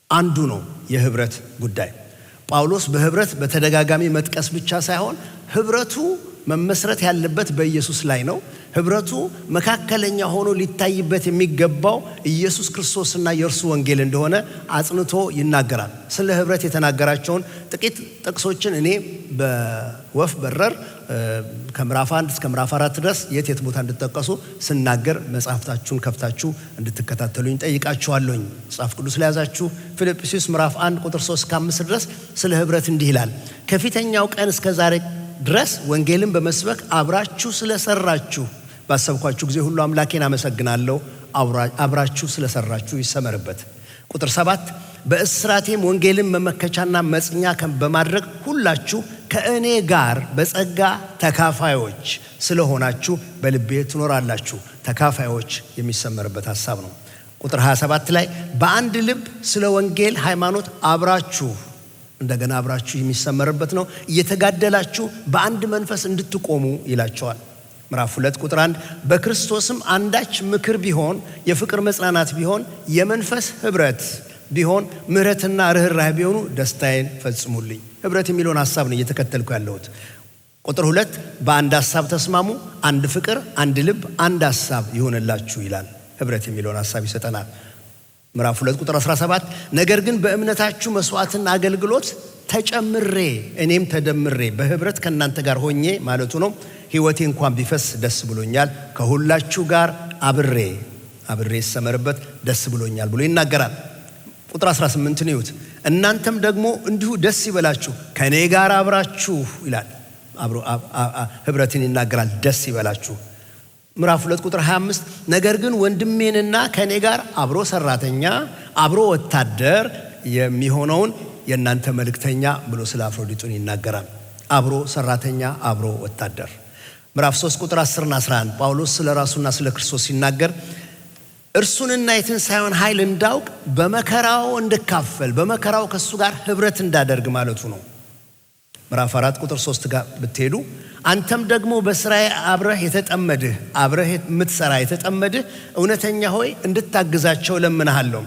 አንዱ ነው የህብረት ጉዳይ። ጳውሎስ በህብረት በተደጋጋሚ መጥቀስ ብቻ ሳይሆን ህብረቱ መመስረት ያለበት በኢየሱስ ላይ ነው። ህብረቱ መካከለኛ ሆኖ ሊታይበት የሚገባው ኢየሱስ ክርስቶስና የእርሱ ወንጌል እንደሆነ አጽንቶ ይናገራል። ስለ ህብረት የተናገራቸውን ጥቂት ጥቅሶችን እኔ በወፍ በረር ከምዕራፍ 1 እስከ ምዕራፍ 4 ድረስ የት የት ቦታ እንድጠቀሱ ስናገር መጽሐፍታችሁን ከፍታችሁ እንድትከታተሉኝ ጠይቃችኋለሁኝ። መጽሐፍ ቅዱስ ለያዛችሁ ፊልጵስዩስ ምዕራፍ 1 ቁጥር 3 እስከ 5 ድረስ ስለ ህብረት እንዲህ ይላል። ከፊተኛው ቀን እስከ ዛሬ ድረስ ወንጌልን በመስበክ አብራችሁ ስለሰራችሁ ባሰብኳችሁ ጊዜ ሁሉ አምላኬን አመሰግናለሁ። አብራችሁ ስለሰራችሁ ይሰመርበት። ቁጥር 7፣ በእስራቴም ወንጌልን መመከቻና መጽኛ በማድረግ ሁላችሁ ከእኔ ጋር በጸጋ ተካፋዮች ስለሆናችሁ በልቤ ትኖራላችሁ። ተካፋዮች የሚሰመርበት ሐሳብ ነው። ቁጥር 27 ላይ በአንድ ልብ ስለ ወንጌል ሃይማኖት አብራችሁ፣ እንደገና አብራችሁ የሚሰመርበት ነው፣ እየተጋደላችሁ በአንድ መንፈስ እንድትቆሙ ይላቸዋል። ምዕራፍ 2 ቁጥር 1፣ በክርስቶስም አንዳች ምክር ቢሆን፣ የፍቅር መጽናናት ቢሆን፣ የመንፈስ ህብረት ቢሆን፣ ምሕረትና ርኅራኄ ቢሆኑ ደስታዬን ፈጽሙልኝ። ህብረት የሚለውን ሐሳብ ነው እየተከተልኩ ያለሁት። ቁጥር 2፣ በአንድ ሐሳብ ተስማሙ፣ አንድ ፍቅር፣ አንድ ልብ፣ አንድ ሐሳብ ይሆንላችሁ ይላል። ህብረት የሚለውን ሐሳብ ይሰጠናል። ምዕራፍ 2 ቁጥር 17፣ ነገር ግን በእምነታችሁ መስዋዕትና አገልግሎት ተጨምሬ እኔም ተደምሬ በህብረት ከእናንተ ጋር ሆኜ ማለቱ ነው። ህይወቴ እንኳን ቢፈስ ደስ ብሎኛል፣ ከሁላችሁ ጋር አብሬ ይሰመርበት ደስ ብሎኛል ብሎ ይናገራል። ቁጥር 18 ነው ይሁት፣ እናንተም ደግሞ እንዲሁ ደስ ይበላችሁ ከኔ ጋር አብራችሁ ይላል። አብሮ ህብረትን ይናገራል። ደስ ይበላችሁ። ምዕራፍ 2 ቁጥር 25፣ ነገር ግን ወንድሜንና ከኔ ጋር አብሮ ሰራተኛ አብሮ ወታደር የሚሆነውን የእናንተ መልእክተኛ ብሎ ስለ አፍሮዲጡን ይናገራል። አብሮ ሰራተኛ፣ አብሮ ወታደር። ምዕራፍ 3 ቁጥር 10 እና 11 ጳውሎስ ስለ ራሱና ስለ ክርስቶስ ሲናገር እርሱንና የትንሣኤውን ኃይል እንዳውቅ፣ በመከራው እንድካፈል፣ በመከራው ከእሱ ጋር ህብረት እንዳደርግ ማለቱ ነው። ምዕራፍ 4 ቁጥር 3 ጋር ብትሄዱ አንተም ደግሞ በስራዬ አብረህ የተጠመድህ፣ አብረህ የምትሰራ የተጠመድህ እውነተኛ ሆይ እንድታግዛቸው እለምንሃለሁ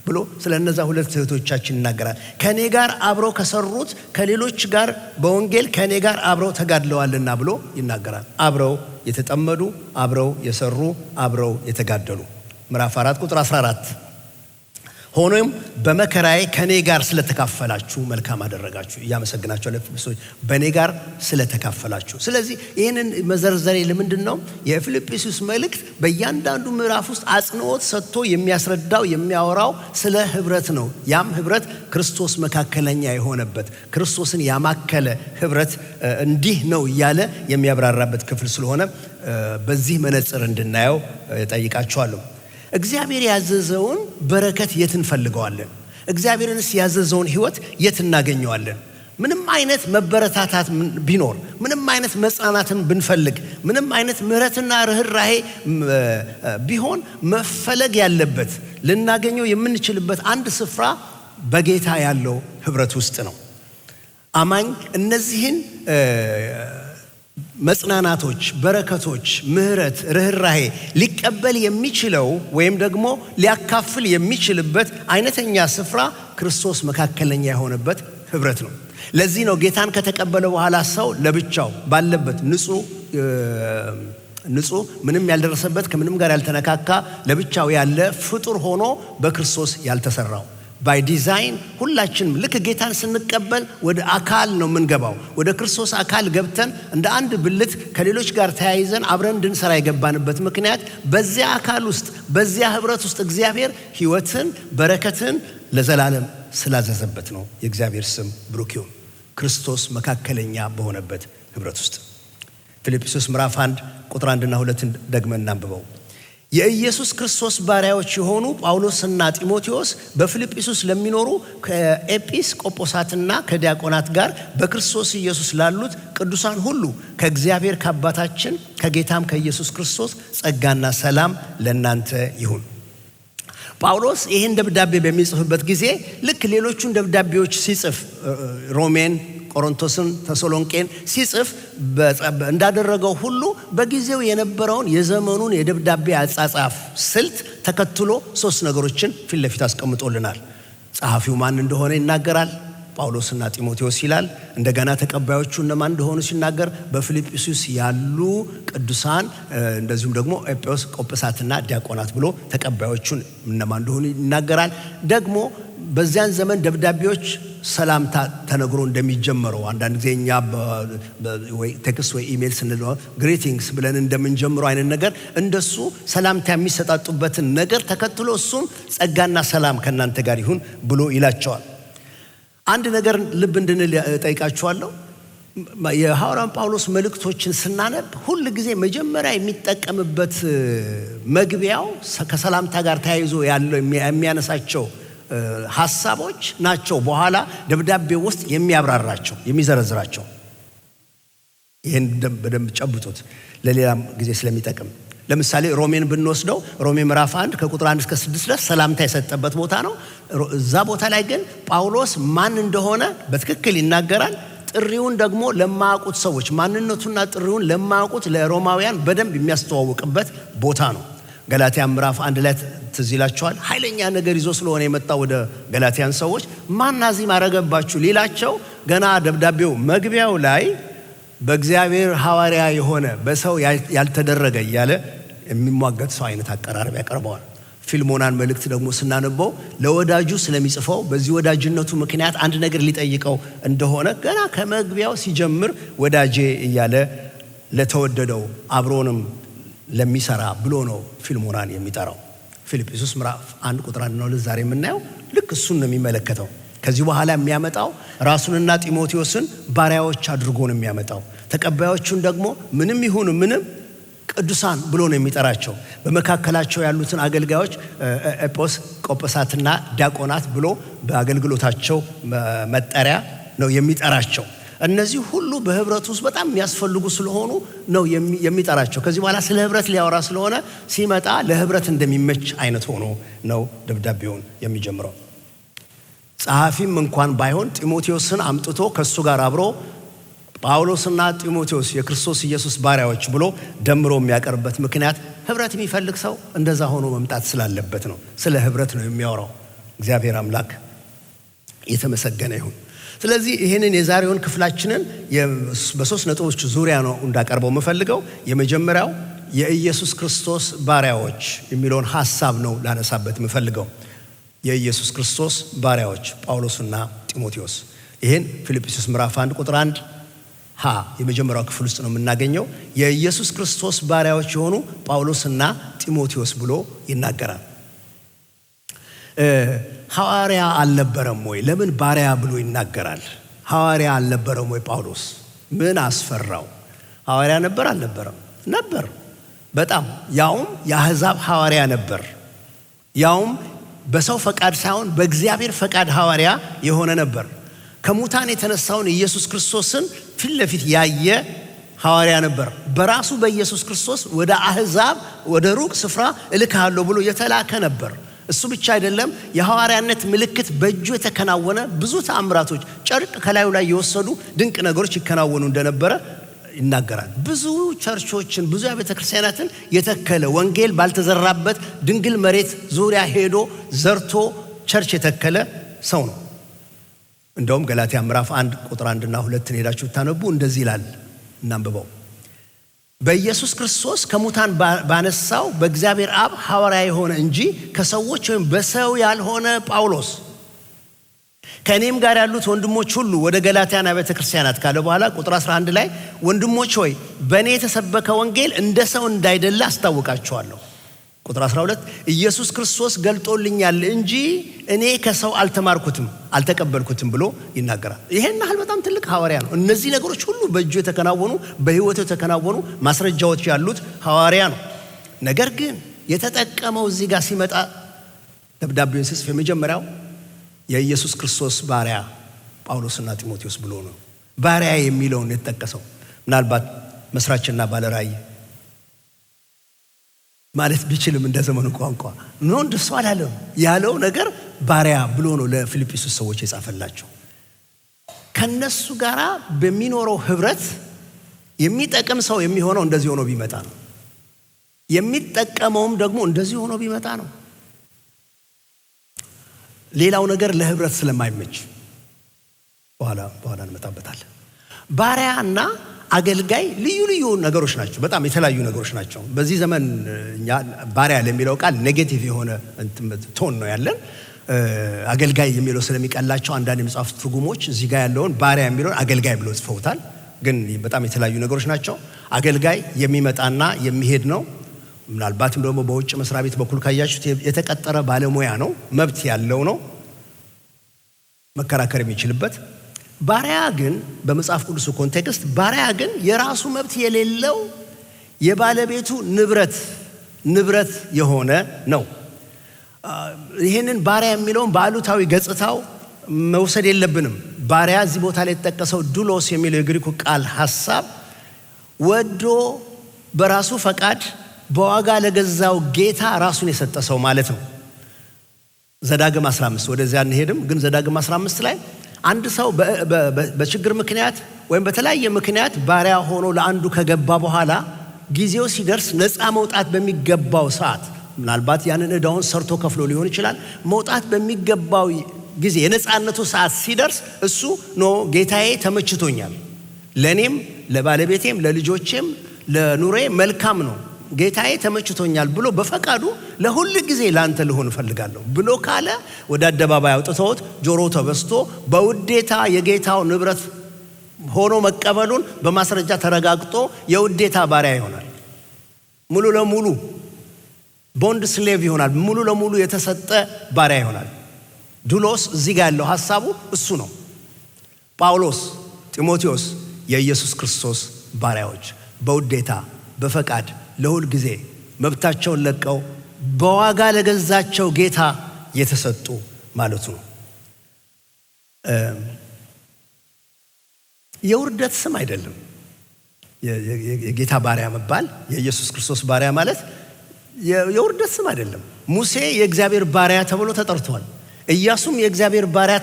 ብሎ ስለ እነዛ ሁለት እህቶቻችን ይናገራል። ከኔ ጋር አብረው ከሰሩት ከሌሎች ጋር በወንጌል ከኔ ጋር አብረው ተጋድለዋልና ብሎ ይናገራል። አብረው የተጠመዱ፣ አብረው የሰሩ፣ አብረው የተጋደሉ። ምዕራፍ 4 ቁጥር 14፣ ሆኖም በመከራዬ ከኔ ጋር ስለተካፈላችሁ መልካም አደረጋችሁ። እያመሰግናቸው ለፊልጵስዩስ በእኔ ጋር ስለተካፈላችሁ። ስለዚህ ይህንን መዘርዘሬ ለምንድን ነው? የፊልጵስዩስ መልእክት በእያንዳንዱ ምዕራፍ ውስጥ አጽንኦት ሰጥቶ የሚያስረዳው የሚያወራው ስለ ህብረት ነው። ያም ህብረት ክርስቶስ መካከለኛ የሆነበት፣ ክርስቶስን ያማከለ ህብረት እንዲህ ነው እያለ የሚያብራራበት ክፍል ስለሆነ በዚህ መነጽር እንድናየው እጠይቃችኋለሁ። እግዚአብሔር ያዘዘውን በረከት የት እንፈልገዋለን? እግዚአብሔርንስ ያዘዘውን ህይወት የት እናገኘዋለን? ምንም አይነት መበረታታት ቢኖር፣ ምንም አይነት መጽናናትን ብንፈልግ፣ ምንም አይነት ምሕረትና ርኅራሄ ቢሆን መፈለግ ያለበት ልናገኘው የምንችልበት አንድ ስፍራ በጌታ ያለው ህብረት ውስጥ ነው። አማኝ እነዚህን መጽናናቶች፣ በረከቶች፣ ምሕረት፣ ርኅራሄ ሊቀበል የሚችለው ወይም ደግሞ ሊያካፍል የሚችልበት አይነተኛ ስፍራ ክርስቶስ መካከለኛ የሆነበት ህብረት ነው። ለዚህ ነው ጌታን ከተቀበለ በኋላ ሰው ለብቻው ባለበት ንጹህ፣ ምንም ያልደረሰበት፣ ከምንም ጋር ያልተነካካ፣ ለብቻው ያለ ፍጡር ሆኖ በክርስቶስ ያልተሰራው። By design ሁላችንም ልክ ጌታን ስንቀበል ወደ አካል ነው የምንገባው። ወደ ክርስቶስ አካል ገብተን እንደ አንድ ብልት ከሌሎች ጋር ተያይዘን አብረን እንድንሰራ የገባንበት ምክንያት በዚያ አካል ውስጥ፣ በዚያ ህብረት ውስጥ እግዚአብሔር ህይወትን፣ በረከትን ለዘላለም ስላዘዘበት ነው። የእግዚአብሔር ስም ብሩክ ይሁን። ክርስቶስ መካከለኛ በሆነበት ህብረት ውስጥ ፊልጵስዩስ ምዕራፍ 1 ቁጥር 1 እና 2 ደግመን እናንብበው። የኢየሱስ ክርስቶስ ባሪያዎች የሆኑ ጳውሎስና ጢሞቴዎስ በፊልጵስዩስ ለሚኖሩ ከኤጲስ ቆጶሳትና ከዲያቆናት ጋር በክርስቶስ ኢየሱስ ላሉት ቅዱሳን ሁሉ ከእግዚአብሔር ከአባታችን ከጌታም ከኢየሱስ ክርስቶስ ጸጋና ሰላም ለእናንተ ይሁን። ጳውሎስ ይህን ደብዳቤ በሚጽፍበት ጊዜ ልክ ሌሎቹን ደብዳቤዎች ሲጽፍ፣ ሮሜን፣ ቆሮንቶስን፣ ተሰሎንቄን ሲጽፍ እንዳደረገው ሁሉ በጊዜው የነበረውን የዘመኑን የደብዳቤ አጻጻፍ ስልት ተከትሎ ሶስት ነገሮችን ፊት ለፊት አስቀምጦልናል። ጸሐፊው ማን እንደሆነ ይናገራል። ጳውሎስና ጢሞቴዎስ ይላል። እንደገና ተቀባዮቹ እነማን እንደሆኑ ሲናገር በፊልጵስዩስ ያሉ ቅዱሳን፣ እንደዚሁም ደግሞ ኤጲስ ቆጵሳትና ዲያቆናት ብሎ ተቀባዮቹን እነማን እንደሆኑ ይናገራል። ደግሞ በዚያን ዘመን ደብዳቤዎች ሰላምታ ተነግሮ እንደሚጀመረው፣ አንዳንድ ጊዜ እኛ ወይ text ወይ ኢሜል ስንል greetings ብለን እንደምንጀምረው አይነት ነገር፣ እንደሱ ሰላምታ የሚሰጣጡበትን ነገር ተከትሎ እሱም ጸጋና ሰላም ከእናንተ ጋር ይሁን ብሎ ይላቸዋል። አንድ ነገር ልብ እንድንል እጠይቃችኋለሁ። የሐዋርያውን ጳውሎስ መልእክቶችን ስናነብ ሁል ጊዜ መጀመሪያ የሚጠቀምበት መግቢያው ከሰላምታ ጋር ተያይዞ ያለው የሚያነሳቸው ሀሳቦች ናቸው። በኋላ ደብዳቤው ውስጥ የሚያብራራቸው፣ የሚዘረዝራቸው። ይህን በደንብ ጨብጡት፣ ለሌላም ጊዜ ስለሚጠቅም። ለምሳሌ ሮሜን ብንወስደው ሮሜ ምዕራፍ 1 ከቁጥር 1 እስከ 6 ድረስ ሰላምታ የሰጠበት ቦታ ነው። እዛ ቦታ ላይ ግን ጳውሎስ ማን እንደሆነ በትክክል ይናገራል። ጥሪውን ደግሞ ለማያውቁት ሰዎች፣ ማንነቱና ጥሪውን ለማያውቁት ለሮማውያን በደንብ የሚያስተዋውቅበት ቦታ ነው። ገላትያን ምዕራፍ 1 ላይ ትዝ ይላችኋል። ኃይለኛ ነገር ይዞ ስለሆነ የመጣው ወደ ገላትያን ሰዎች ማን አዚም አረገባችሁ ሊላቸው ገና ደብዳቤው መግቢያው ላይ በእግዚአብሔር ሐዋርያ የሆነ፣ በሰው ያልተደረገ እያለ የሚሟገት ሰው አይነት አቀራረብ ያቀርበዋል። ፊልሞናን መልእክት ደግሞ ስናነበው ለወዳጁ ስለሚጽፈው በዚህ ወዳጅነቱ ምክንያት አንድ ነገር ሊጠይቀው እንደሆነ ገና ከመግቢያው ሲጀምር ወዳጄ እያለ፣ ለተወደደው፣ አብሮንም ለሚሰራ ብሎ ነው ፊልሞናን የሚጠራው። ፊልጵስዩስ ምዕራፍ 1 ቁጥር 1 ነው ዛሬ የምናየው። ልክ እሱን ነው የሚመለከተው። ከዚህ በኋላ የሚያመጣው ራሱንና ጢሞቴዎስን ባሪያዎች አድርጎ ነው የሚያመጣው። ተቀባዮቹን ደግሞ ምንም ይሁን ምንም ቅዱሳን ብሎ ነው የሚጠራቸው። በመካከላቸው ያሉትን አገልጋዮች ኤጲስ ቆጶሳትና ዲያቆናት ብሎ በአገልግሎታቸው መጠሪያ ነው የሚጠራቸው። እነዚህ ሁሉ በህብረት ውስጥ በጣም የሚያስፈልጉ ስለሆኑ ነው የሚጠራቸው። ከዚህ በኋላ ስለ ህብረት ሊያወራ ስለሆነ ሲመጣ ለህብረት እንደሚመች አይነት ሆኖ ነው ደብዳቤውን የሚጀምረው። ጸሐፊም እንኳን ባይሆን ጢሞቴዎስን አምጥቶ ከእሱ ጋር አብሮ ጳውሎስና ጢሞቴዎስ የክርስቶስ ኢየሱስ ባሪያዎች ብሎ ደምሮ የሚያቀርብበት ምክንያት ህብረት የሚፈልግ ሰው እንደዛ ሆኖ መምጣት ስላለበት ነው። ስለ ህብረት ነው የሚያወራው። እግዚአብሔር አምላክ የተመሰገነ ይሁን። ስለዚህ ይህንን የዛሬውን ክፍላችንን በሶስት ነጥቦች ዙሪያ ነው እንዳቀርበው የምፈልገው። የመጀመሪያው የኢየሱስ ክርስቶስ ባሪያዎች የሚለውን ሐሳብ ነው ላነሳበት የምፈልገው። የኢየሱስ ክርስቶስ ባሪያዎች ጳውሎስና ጢሞቴዎስ። ይህን ፊልጵስዩስ ምዕራፍ 1 ቁጥር 1 ሀ የመጀመሪያው ክፍል ውስጥ ነው የምናገኘው። የኢየሱስ ክርስቶስ ባሪያዎች የሆኑ ጳውሎስና ጢሞቴዎስ ብሎ ይናገራል። ሐዋርያ አልነበረም ወይ? ለምን ባሪያ ብሎ ይናገራል? ሐዋርያ አልነበረም ወይ ጳውሎስ? ምን አስፈራው? ሐዋርያ ነበር አልነበረም? ነበር። በጣም፣ ያውም የአሕዛብ ሐዋርያ ነበር። ያውም በሰው ፈቃድ ሳይሆን በእግዚአብሔር ፈቃድ ሐዋርያ የሆነ ነበር። ከሙታን የተነሳውን ኢየሱስ ክርስቶስን ፊት ለፊት ያየ ሐዋርያ ነበር። በራሱ በኢየሱስ ክርስቶስ ወደ አሕዛብ፣ ወደ ሩቅ ስፍራ እልክሃለሁ ብሎ የተላከ ነበር። እሱ ብቻ አይደለም፣ የሐዋርያነት ምልክት በእጁ የተከናወነ ብዙ ተአምራቶች፣ ጨርቅ ከላዩ ላይ የወሰዱ ድንቅ ነገሮች ይከናወኑ እንደነበረ ይናገራል። ብዙ ቸርቾችን፣ ብዙ ቤተ ክርስቲያናትን የተከለ፣ ወንጌል ባልተዘራበት ድንግል መሬት ዙሪያ ሄዶ ዘርቶ church የተከለ ሰው ነው። እንደውም ገላትያ ምዕራፍ 1 ቁጥር 1ና 2ን ሄዳችሁ ብታነቡ እንደዚህ ይላል። እናንብበው። በኢየሱስ ክርስቶስ ከሙታን ባነሳው በእግዚአብሔር አብ ሐዋርያ የሆነ እንጂ ከሰዎች ወይም በሰው ያልሆነ ጳውሎስ፣ ከእኔም ጋር ያሉት ወንድሞች ሁሉ ወደ ገላትያን አብያተ ክርስቲያናት ካለ በኋላ ቁጥር 11 ላይ ወንድሞች ሆይ፣ በእኔ የተሰበከ ወንጌል እንደ ሰው እንዳይደለ አስታውቃችኋለሁ። ቁጥር 12 ኢየሱስ ክርስቶስ ገልጦልኛል እንጂ እኔ ከሰው አልተማርኩትም፣ አልተቀበልኩትም ብሎ ይናገራል። ይሄን ያህል በጣም ትልቅ ሐዋርያ ነው። እነዚህ ነገሮች ሁሉ በእጁ የተከናወኑ፣ በሕይወቱ የተከናወኑ ማስረጃዎች ያሉት ሐዋርያ ነው። ነገር ግን የተጠቀመው እዚህ ጋር ሲመጣ ደብዳቤውን ሲጽፍ የመጀመሪያው የኢየሱስ ክርስቶስ ባሪያ ጳውሎስና ጢሞቴዎስ ብሎ ነው። ባሪያ የሚለውን የተጠቀሰው። ምናልባት መስራችና ባለራእይ ማለት ቢችልም እንደ ዘመኑ ቋንቋ no፣ እንደሱ አላለም። ያለው ነገር ባሪያ ብሎ ነው ለፊልጵስዩስ ሰዎች የጻፈላቸው። ከነሱ ጋር በሚኖረው ህብረት የሚጠቅም ሰው የሚሆነው እንደዚህ ሆኖ ቢመጣ ነው። የሚጠቀመውም ደግሞ እንደዚህ ሆኖ ቢመጣ ነው። ሌላው ነገር ለህብረት ስለማይመች በኋላ በኋላ እንመጣበታለን። ባሪያና አገልጋይ ልዩ ልዩ ነገሮች ናቸው። በጣም የተለያዩ ነገሮች ናቸው። በዚህ ዘመን እኛ ባሪያ ለሚለው ቃል negative የሆነ tone ነው ያለን። አገልጋይ የሚለው ስለሚቀላቸው አንዳንድ የመጽሐፍ ትርጉሞች እዚህ ጋር ያለውን ባሪያ የሚለውን አገልጋይ ብለው ጽፈውታል። ግን በጣም የተለያዩ ነገሮች ናቸው። አገልጋይ የሚመጣና የሚሄድ ነው። ምናልባትም ደግሞ በውጭ መስሪያ ቤት በኩል ካያችሁት የተቀጠረ ባለሙያ ነው፣ መብት ያለው ነው፣ መከራከር የሚችልበት። ባሪያ ግን በመጽሐፍ ቅዱሱ context ባሪያ ግን የራሱ መብት የሌለው የባለቤቱ ንብረት የሆነ ነው። ይህንን ባሪያ የሚለውን በአሉታዊ ገጽታው መውሰድ የለብንም። ባሪያ እዚህ ቦታ ላይ የተጠቀሰው ዱሎስ የሚለው የግሪኩ ቃል ሐሳብ ወዶ በራሱ ፈቃድ በዋጋ ለገዛው ጌታ ራሱን የሰጠ ሰው ማለት ነው። ዘዳግም 15፣ ወደዚያ አንሄድም፣ ግን ዘዳግም 15 ላይ አንድ ሰው በችግር ምክንያት ወይም በተለያየ ምክንያት ባሪያ ሆኖ ለአንዱ ከገባ በኋላ ጊዜው ሲደርስ ነፃ መውጣት በሚገባው ሰዓት፣ ምናልባት ያንን ዕዳውን ሰርቶ ከፍሎ ሊሆን ይችላል። መውጣት በሚገባው ጊዜ የነፃነቱ ሰዓት ሲደርስ እሱ "No፣ ጌታዬ ተመችቶኛል፣ ለእኔም ለባለቤቴም ለልጆቼም ለኑሮዬ መልካም ነው፣ ጌታዬ ተመችቶኛል" ብሎ በፈቃዱ "ለሁል ጊዜ ለአንተ ልሆን እፈልጋለሁ" ብሎ ካለ ወደ አደባባይ አውጥተውት ጆሮ ተበስቶ በውዴታ የጌታው ንብረት ሆኖ መቀበሉን በማስረጃ ተረጋግጦ የውዴታ ባሪያ ይሆናል። ሙሉ ለሙሉ bond slave ይሆናል። ሙሉ ለሙሉ የተሰጠ ባሪያ ይሆናል። ዱሎስ እዚህ ጋር ያለው ሐሳቡ እሱ ነው። ጳውሎስ፣ ጢሞቴዎስ የኢየሱስ ክርስቶስ ባሪያዎች በውዴታ በፈቃድ ለሁል ጊዜ መብታቸውን ለቀው በዋጋ ለገዛቸው ጌታ የተሰጡ ማለቱ ነው። የውርደት ስም አይደለም። የጌታ ባሪያ መባል፣ የኢየሱስ ክርስቶስ ባሪያ ማለት የውርደት ስም አይደለም። ሙሴ የእግዚአብሔር ባሪያ ተብሎ ተጠርቷል። ኢያሱም የእግዚአብሔር ባሪያ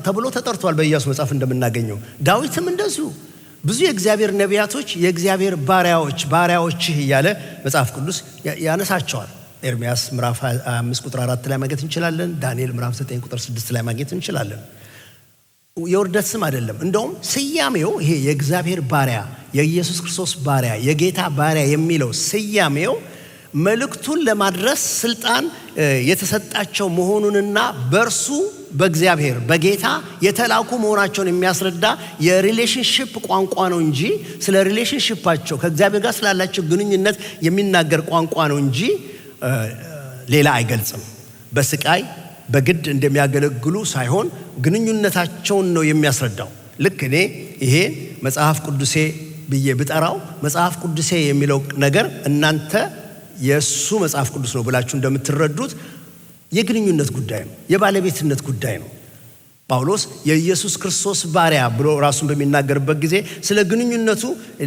ተብሎ ተጠርቷል፣ በኢያሱ መጽሐፍ እንደምናገኘው። ዳዊትም እንደዚሁ። ብዙ የእግዚአብሔር ነቢያቶች የእግዚአብሔር ባሪያዎች፣ ባሪያዎችህ እያለ መጽሐፍ ቅዱስ ያነሳቸዋል። ኤርምያስ ምዕራፍ 25 ቁጥር 4 ላይ ማግኘት እንችላለን። ዳንኤል ምዕራፍ 9 ቁጥር 6 ላይ ማግኘት እንችላለን። የውርደት ስም አይደለም። እንደውም ስያሜው ይሄ የእግዚአብሔር ባሪያ፣ የኢየሱስ ክርስቶስ ባሪያ፣ የጌታ ባሪያ የሚለው ስያሜው መልእክቱን ለማድረስ ስልጣን የተሰጣቸው መሆኑንና በእርሱ በእግዚአብሔር በጌታ የተላኩ መሆናቸውን የሚያስረዳ የ relationship ቋንቋ ነው እንጂ፣ ስለ relationship ኣቸው ከእግዚአብሔር ጋር ስላላቸው ግንኙነት የሚናገር ቋንቋ ነው እንጂ ሌላ አይገልጽም። በስቃይ በግድ እንደሚያገለግሉ ሳይሆን ግንኙነታቸውን ነው የሚያስረዳው። ልክ እኔ ይሄ መጽሐፍ ቅዱሴ ብዬ ብጠራው መጽሐፍ ቅዱሴ የሚለው ነገር እናንተ የእሱ መጽሐፍ ቅዱስ ነው ብላችሁ እንደምትረዱት የግንኙነት ጉዳይ ነው፣ የባለቤትነት ጉዳይ ነው። ጳውሎስ የኢየሱስ ክርስቶስ ባሪያ ብሎ ራሱን በሚናገርበት ጊዜ ስለ ግንኙነቱ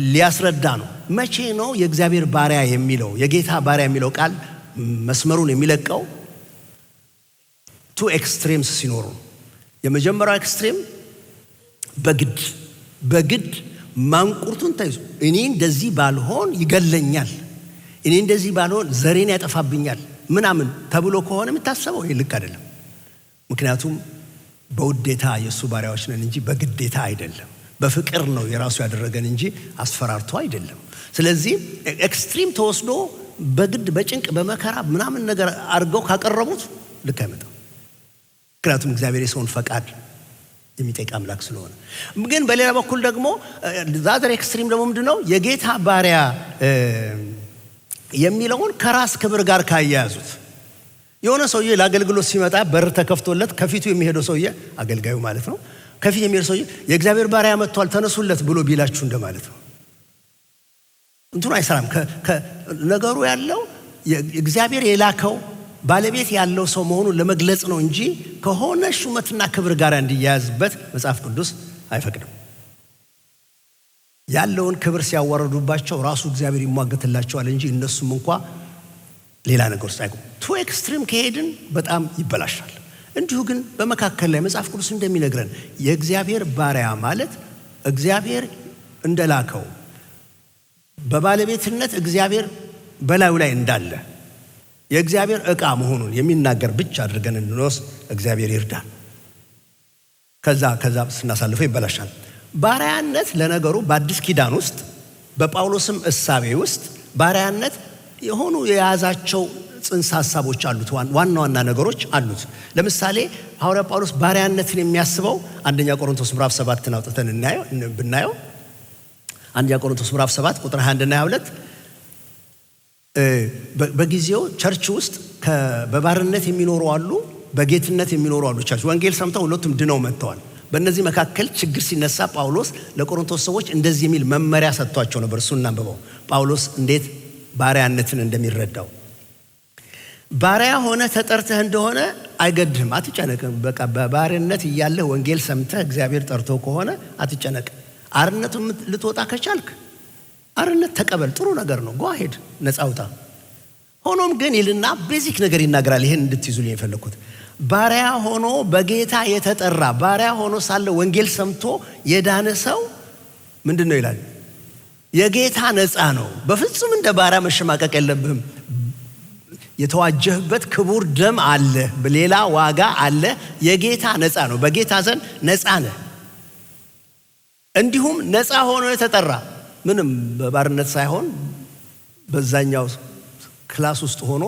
ሊያስረዳ ነው። መቼ ነው የእግዚአብሔር ባሪያ የሚለው፣ የጌታ ባሪያ የሚለው ቃል መስመሩን የሚለቀው? Two extremes ሲኖሩ። የመጀመሪያው extreme በግድ በግድ ማንቁርቱን ተይዞ እኔ እንደዚህ ባልሆን ይገለኛል፣ እኔ እንደዚህ ባልሆን ዘሬን ያጠፋብኛል ምናምን ተብሎ ከሆነ የሚታሰበው ይህ ልክ አይደለም። ምክንያቱም በውዴታ የእሱ ባሪያዎች ነን እንጂ በግዴታ አይደለም። በፍቅር ነው የራሱ ያደረገን እንጂ አስፈራርቶ አይደለም። ስለዚህ extreme ተወስዶ በግድ በጭንቅ በመከራ ምናምን ነገር አድርገው ካቀረቡት ልክ አይመጣም። ምክንያቱም እግዚአብሔር የሰውን ፈቃድ የሚጠይቅ አምላክ ስለሆነ። ግን በሌላ በኩል ደግሞ the other extreme ደግሞ ምንድን ነው? የጌታ ባሪያ የሚለውን ከራስ ክብር ጋር ካያያዙት፣ የሆነ ሰውዬ ለአገልግሎት ሲመጣ በር ተከፍቶለት ከፊቱ የሚሄደው ሰውዬ፣ አገልጋዩ ማለት ነው፣ ከፊት የሚሄደው ሰውዬ "የእግዚአብሔር ባሪያ መጥቷል፣ ተነሱለት" ብሎ ቢላችሁ እንደማለት ነው። እንትኑ አይሰራም። ነገሩ ያለው እግዚአብሔር የላከው ባለቤት ያለው ሰው መሆኑን ለመግለጽ ነው እንጂ ከሆነ ሹመትና ክብር ጋር እንዲያያዝበት መጽሐፍ ቅዱስ አይፈቅድም። ያለውን ክብር ሲያዋርዱባቸው ራሱ እግዚአብሔር ይሟገትላቸዋል እንጂ እነሱም እንኳ ሌላ ነገር ውስጥ አይገቡም። Too extreme ከሄድን በጣም ይበላሻል። እንዲሁ ግን በመካከል ላይ መጽሐፍ ቅዱስ እንደሚነግረን የእግዚአብሔር ባሪያ ማለት እግዚአብሔር እንደላከው፣ በባለቤትነት እግዚአብሔር በላዩ ላይ እንዳለ የእግዚአብሔር ዕቃ መሆኑን የሚናገር ብቻ አድርገን እንድንወስድ እግዚአብሔር ይርዳን። ከዛ ስናሳልፈው ይበላሻል። ባሪያነት ለነገሩ በአዲስ ኪዳን ውስጥ በጳውሎስም እሳቤ ውስጥ ባሪያነት የሆኑ የያዛቸው ጽንሰ ሐሳቦች አሉት፣ ዋና ዋና ነገሮች አሉት። ለምሳሌ ሐዋርያ ጳውሎስ ባሪያነትን የሚያስበው አንደኛ ቆሮንቶስ ምዕራፍ 7 አውጥተን ብናየው አንደኛ ቆሮንቶስ ምዕራፍ 7 ቁጥር 21 እና 22 በጊዜው church ውስጥ በባርነት የሚኖሩ አሉ፣ በጌትነት የሚኖሩ አሉ። Church ወንጌል ሰምተው ሁለቱም ድነው መጥተዋል። በእነዚህ መካከል ችግር ሲነሳ ጳውሎስ ለቆሮንቶስ ሰዎች እንደዚህ የሚል መመሪያ ሰጥቷቸው ነበር። እሱን እናንብበው። ጳውሎስ እንዴት ባሪያነትን እንደሚረዳው። ባሪያ ሆነ ተጠርተህ እንደሆነ አይገድህም፣ አትጨነቅም። በቃ በባርነት እያለህ ወንጌል ሰምተህ እግዚአብሔር ጠርቶ ከሆነ አትጨነቅ። አርነቱን ልትወጣ ከቻልክ አርነት ተቀበል፣ ጥሩ ነገር ነው። Go ahead፣ ነፃ ውጣ። ሆኖም ግን ይልና basic ነገር ይናገራል። ይሄን እንድትይዙልኝ የፈለኩት ባሪያ ሆኖ በጌታ የተጠራ ባሪያ ሆኖ ሳለ ወንጌል ሰምቶ የዳነ ሰው ምንድን ነው ይላል? የጌታ ነፃ ነው። በፍጹም እንደ ባሪያ መሸማቀቅ የለብህም። የተዋጀህበት ክቡር ደም አለ፣ ሌላ ዋጋ አለ። የጌታ ነፃ ነው። በጌታ ዘንድ ነፃ ነህ። እንዲሁም ነፃ ሆኖ የተጠራ ምንም በባርነት ሳይሆን በዛኛው class ውስጥ ሆኖ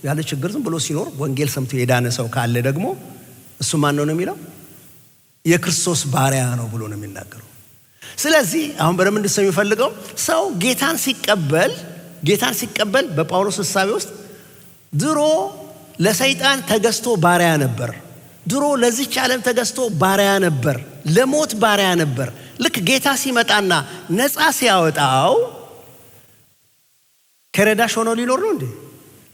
ያለ ችግር ዝም ብሎ ሲኖር ወንጌል ሰምቶ የዳነ ሰው ካለ ደግሞ እሱ ማን ነው የሚለው? የክርስቶስ ባሪያ ነው ብሎ ነው የሚናገረው። ስለዚህ አሁን በደንብ እንድትሰሙ የሚፈልገው ሰው ጌታን ሲቀበል በጳውሎስ እሳቤ ውስጥ ድሮ ለሰይጣን ተገዝቶ ባሪያ ነበር። ድሮ ለዚች ዓለም ተገዝቶ ባሪያ ነበር፣ ለሞት ባሪያ ነበር። ልክ ጌታ ሲመጣና ነፃ ሲያወጣው ከረዳሽ ሆኖ ሊኖር ነው እንዴ?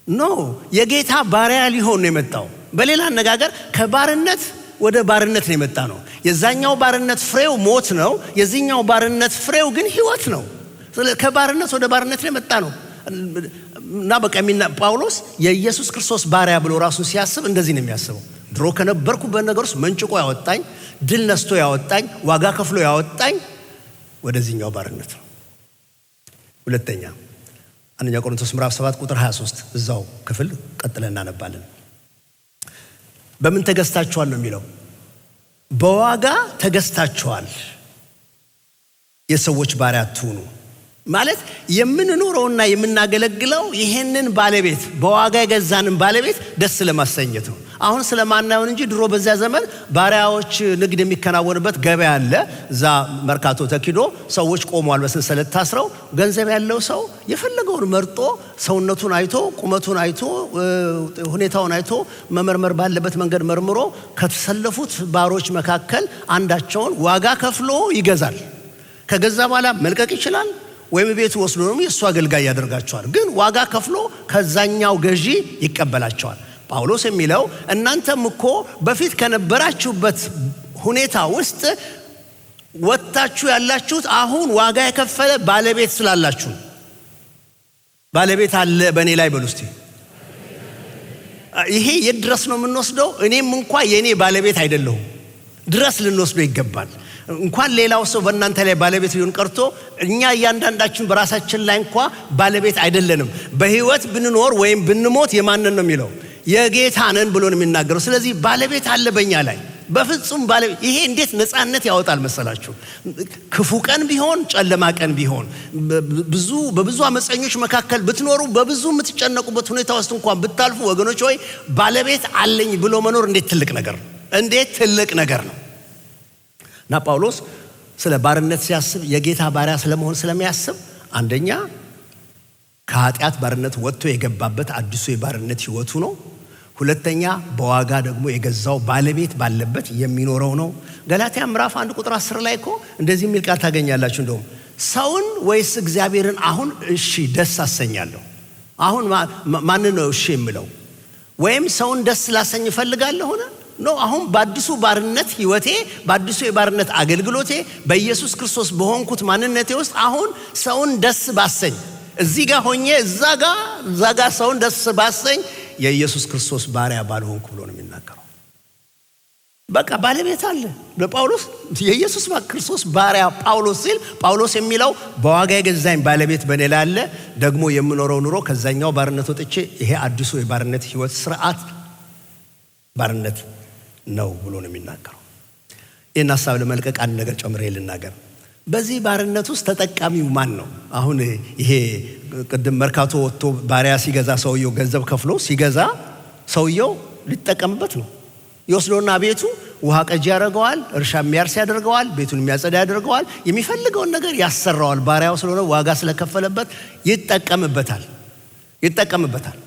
No፣ የጌታ ባሪያ ሊሆን ነው የመጣው። በሌላ አነጋገር ከባርነት ወደ ባርነት ነው የመጣ ነው። የዛኛው ባርነት ፍሬው ሞት ነው፣ የዚህኛው ባርነት ፍሬው ግን ሕይወት ነው። ከባርነት ወደ ባርነት ነው የመጣ ነው። እና በቃ ጳውሎስ የኢየሱስ ክርስቶስ ባሪያ ብሎ ራሱን ሲያስብ እንደዚህ ነው የሚያስበው። ድሮ ከነበርኩበት ነገር ውስጥ መንጭቆ ያወጣኝ፣ ድል ነስቶ ያወጣኝ፣ ዋጋ ከፍሎ ያወጣኝ ወደዚህኛው ባርነት ነው። ሁለተኛ አንደኛ ቆሮንቶስ ምዕራፍ 7 ቁጥር 23 እዛው ክፍል ቀጥለን እናነባለን። በምን ተገዝታችኋል ነው የሚለው? በዋጋ ተገዝታችኋል፣ የሰዎች ባሪያ አትሁኑ። ማለት የምንኖረውና የምናገለግለው ይሄንን ባለቤት በዋጋ የገዛንን ባለቤት ደስ ለማሰኘት ነው። አሁን ስለማናየውን እንጂ ድሮ በዚያ ዘመን ባሪያዎች ንግድ የሚከናወንበት ገበያ አለ። እዛ መርካቶ ተኪዶ ሰዎች ቆመዋል በሰንሰለት ታስረው። ገንዘብ ያለው ሰው የፈለገውን መርጦ ሰውነቱን አይቶ ቁመቱን አይቶ ሁኔታውን አይቶ መመርመር ባለበት መንገድ መርምሮ ከተሰለፉት ባሮች መካከል አንዳቸውን ዋጋ ከፍሎ ይገዛል። ከገዛ በኋላ መልቀቅ ይችላል ወይም ቤቱ ወስዶ ደግሞ የእሱ አገልጋይ ያደርጋቸዋል። ግን ዋጋ ከፍሎ ከዛኛው ገዢ ይቀበላቸዋል። ጳውሎስ የሚለው እናንተም እኮ በፊት ከነበራችሁበት ሁኔታ ውስጥ ወጥታችሁ ያላችሁት አሁን ዋጋ የከፈለ ባለቤት ስላላችሁ። ባለቤት አለ በእኔ ላይ በሉ እስቲ። ይሄ የት ድረስ ነው የምንወስደው? እኔም እንኳ የእኔ ባለቤት አይደለሁም ድረስ ልንወስደው ይገባል። እንኳን ሌላው ሰው በእናንተ ላይ ባለቤት ሊሆን ቀርቶ እኛ እያንዳንዳችን በራሳችን ላይ እንኳ ባለቤት አይደለንም። በሕይወት ብንኖር ወይም ብንሞት የማንን ነው የሚለው? የጌታ ነን ብሎ ነው የሚናገረው። ስለዚህ ባለቤት አለ በእኛ ላይ በፍጹም ባለቤት። ይሄ እንዴት ነፃነት ያወጣል መሰላችሁ? ክፉ ቀን ቢሆን ጨለማ ቀን ቢሆን በብዙ አመፀኞች መካከል ብትኖሩ በብዙ የምትጨነቁበት ሁኔታ ውስጥ እንኳን ብታልፉ ወገኖች ሆይ ባለቤት አለኝ ብሎ መኖር እንዴት ትልቅ ነገር ነው! እንዴት ትልቅ ነገር ነው! እና ጳውሎስ ስለ ባርነት ሲያስብ የጌታ ባሪያ ስለመሆን ስለሚያስብ አንደኛ ከኃጢአት ባርነት ወጥቶ የገባበት አዲሱ የባርነት ሕይወቱ ነው። ሁለተኛ በዋጋ ደግሞ የገዛው ባለቤት ባለበት የሚኖረው ነው። ገላትያ ምዕራፍ 1 ቁጥር 10 ላይ እኮ እንደዚህ የሚል ቃል ታገኛላችሁ። እንደውም ሰውን ወይስ እግዚአብሔርን አሁን እሺ ደስ አሰኛለሁ? አሁን ማንን ነው እሺ የምለው? ወይም ሰውን ደስ ላሰኝ እፈልጋለሁ ሆነ? No፣ አሁን በአዲሱ ባርነት ሕይወቴ፣ በአዲሱ የባርነት አገልግሎቴ፣ በኢየሱስ ክርስቶስ በሆንኩት ማንነቴ ውስጥ አሁን ሰውን ደስ ባሰኝ፣ እዚህ ጋር ሆኜ እዛ ጋር ሰውን ደስ ባሰኝ የኢየሱስ ክርስቶስ ባሪያ ባልሆንኩ ብሎ ነው የሚናገረው። በቃ ባለቤት አለ። ለጳውሎስ የኢየሱስ ክርስቶስ ባሪያ ጳውሎስ ሲል ጳውሎስ የሚለው በዋጋ የገዛኝ ባለቤት በእኔ ላይ አለ፣ ደግሞ የምኖረው ኑሮ ከዛኛው ባርነት ወጥቼ ይሄ አዲሱ የባርነት ህይወት ስርዓት ባርነት ነው ብሎ ነው የሚናገረው። ይህን ሀሳብ ለመልቀቅ አንድ ነገር ጨምሬ ልናገር። በዚህ ባርነት ውስጥ ተጠቃሚው ማን ነው? አሁን ይሄ ቅድም መርካቶ ወጥቶ ባሪያ ሲገዛ ሰውየው ገንዘብ ከፍሎ ሲገዛ ሰውየው ሊጠቀምበት ነው። ይወስዶና ቤቱ ውሃ ቀጂ ያደርገዋል፣ እርሻ የሚያርስ ያደርገዋል፣ ቤቱን የሚያጸዳ ያደርገዋል፣ የሚፈልገውን ነገር ያሰራዋል። ባሪያው ስለሆነ ዋጋ ስለከፈለበት ይጠቀምበታል ይጠቀምበታል።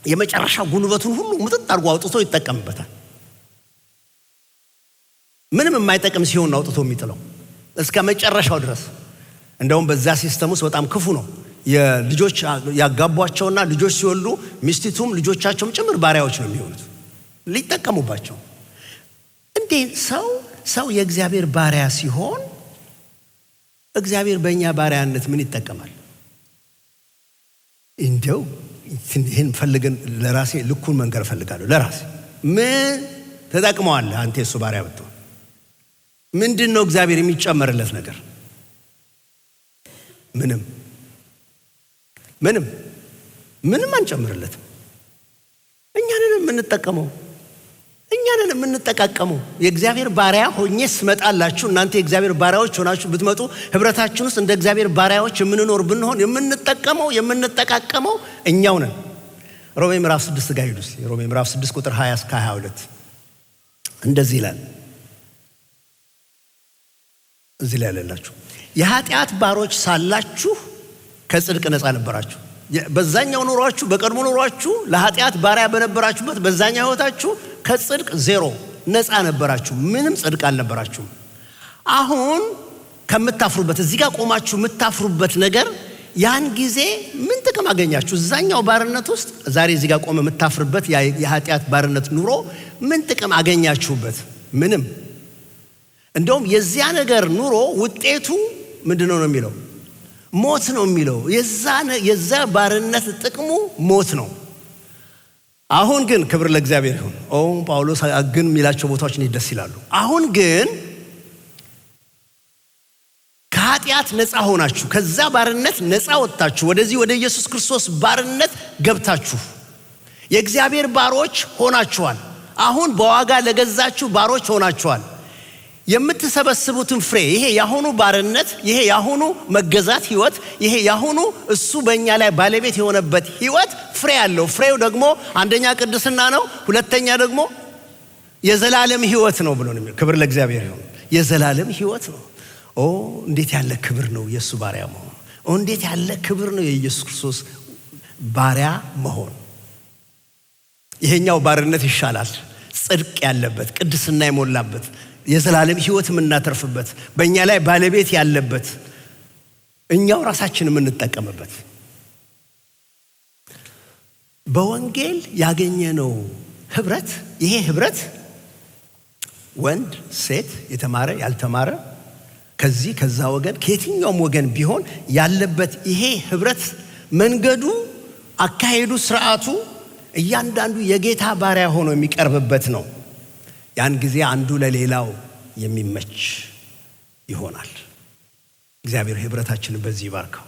የመጨረሻ ጉልበቱን ሁሉ ምጥጥ አድርጎ አውጥቶ ይጠቀምበታል። ምንም የማይጠቅም ሲሆን አውጥቶ የሚጥለው እስከ መጨረሻው ድረስ። እንደውም በዛ system ውስጥ በጣም ክፉ ነው። የልጆች ያጋቧቸውና ልጆች ሲወልዱ ሚስቲቱም ልጆቻቸውም ጭምር ባሪያዎች ነው የሚሆኑት ሊጠቀሙባቸው። እንዴ ሰው የእግዚአብሔር ባሪያ ሲሆን እግዚአብሔር በእኛ ባሪያነት ምን ይጠቀማል? እንደው ይህን ፈልገን ለራሴ ልኩን መንገር እፈልጋለሁ። ለራሴ ምን ተጠቅመዋለህ አንተ የእሱ ባሪያ ብትሆን? ምንድን ነው እግዚአብሔር የሚጨመርለት ነገር? ምንም ምንም ምንም አንጨምርለትም። እኛንን የምንጠቀመው እኛንን የምንጠቃቀመው። የእግዚአብሔር ባሪያ ሆኜ ስመጣላችሁ እናንተ የእግዚአብሔር ባሪያዎች ሆናችሁ ብትመጡ ህብረታችን ውስጥ እንደ እግዚአብሔር ባሪያዎች የምንኖር ብንሆን የምንጠቀመው የምንጠቃቀመው እኛው ነን። ሮሜ ምዕራፍ 6 ጋር ሂዱ። ሮሜ ምዕራፍ 6 ቁጥር 20 እስከ 22 እንደዚህ ይላል። እዚህ ላይ ያለላችሁ የኃጢአት ባሮች ሳላችሁ ከጽድቅ ነፃ ነበራችሁ። በዛኛው ኑሯችሁ፣ በቀድሞ ኑሯችሁ ለኃጢአት ባሪያ በነበራችሁበት በዛኛው ህይወታችሁ ከጽድቅ ዜሮ ነፃ ነበራችሁ። ምንም ጽድቅ አልነበራችሁም። አሁን ከምታፍሩበት እዚህ ጋር ቆማችሁ የምታፍሩበት ነገር ያን ጊዜ ምን ጥቅም አገኛችሁ? እዛኛው ባርነት ውስጥ ዛሬ እዚህ ጋር ቆመ የምታፍርበት የኃጢአት ባርነት ኑሮ ምን ጥቅም አገኛችሁበት? ምንም። እንደውም የዚያ ነገር ኑሮ ውጤቱ ምንድነው ነው የሚለው? ሞት ነው የሚለው። የዛ ባርነት ጥቅሙ ሞት ነው። አሁን ግን ክብር ለእግዚአብሔር ይሁን። ኦ ጳውሎስ ግን የሚላቸው ቦታዎች እንዴት ደስ ይላሉ። አሁን ግን ከኃጢአት ነፃ ሆናችሁ ከዛ ባርነት ነፃ ወጥታችሁ ወደዚህ ወደ ኢየሱስ ክርስቶስ ባርነት ገብታችሁ የእግዚአብሔር ባሮች ሆናችኋል። አሁን በዋጋ ለገዛችሁ ባሮች ሆናችኋል። የምትሰበስቡትን ፍሬ ይሄ ያሁኑ ባርነት፣ ይሄ ያሁኑ መገዛት ህይወት፣ ይሄ ያሁኑ እሱ በእኛ ላይ ባለቤት የሆነበት ህይወት ፍሬ አለው። ፍሬው ደግሞ አንደኛ ቅድስና ነው፣ ሁለተኛ ደግሞ የዘላለም ህይወት ነው ብሎ ነው። ክብር ለእግዚአብሔር ይሁን። የዘላለም ህይወት ነው። ኦ እንዴት ያለ ክብር ነው የእሱ ባሪያ መሆን! ኦ እንዴት ያለ ክብር ነው የኢየሱስ ክርስቶስ ባሪያ መሆን! ይሄኛው ባርነት ይሻላል። ጽድቅ ያለበት፣ ቅድስና የሞላበት፣ የዘላለም ህይወት የምናተርፍበት፣ በእኛ ላይ ባለቤት ያለበት፣ እኛው ራሳችን የምንጠቀምበት በወንጌል ያገኘነው ህብረት። ይሄ ህብረት ወንድ ሴት፣ የተማረ ያልተማረ፣ ከዚህ ከዛ ወገን ከየትኛውም ወገን ቢሆን ያለበት ይሄ ህብረት መንገዱ፣ አካሄዱ፣ ስርዓቱ እያንዳንዱ የጌታ ባሪያ ሆኖ የሚቀርብበት ነው። ያን ጊዜ አንዱ ለሌላው የሚመች ይሆናል። እግዚአብሔር ህብረታችንን በዚህ ይባርከው።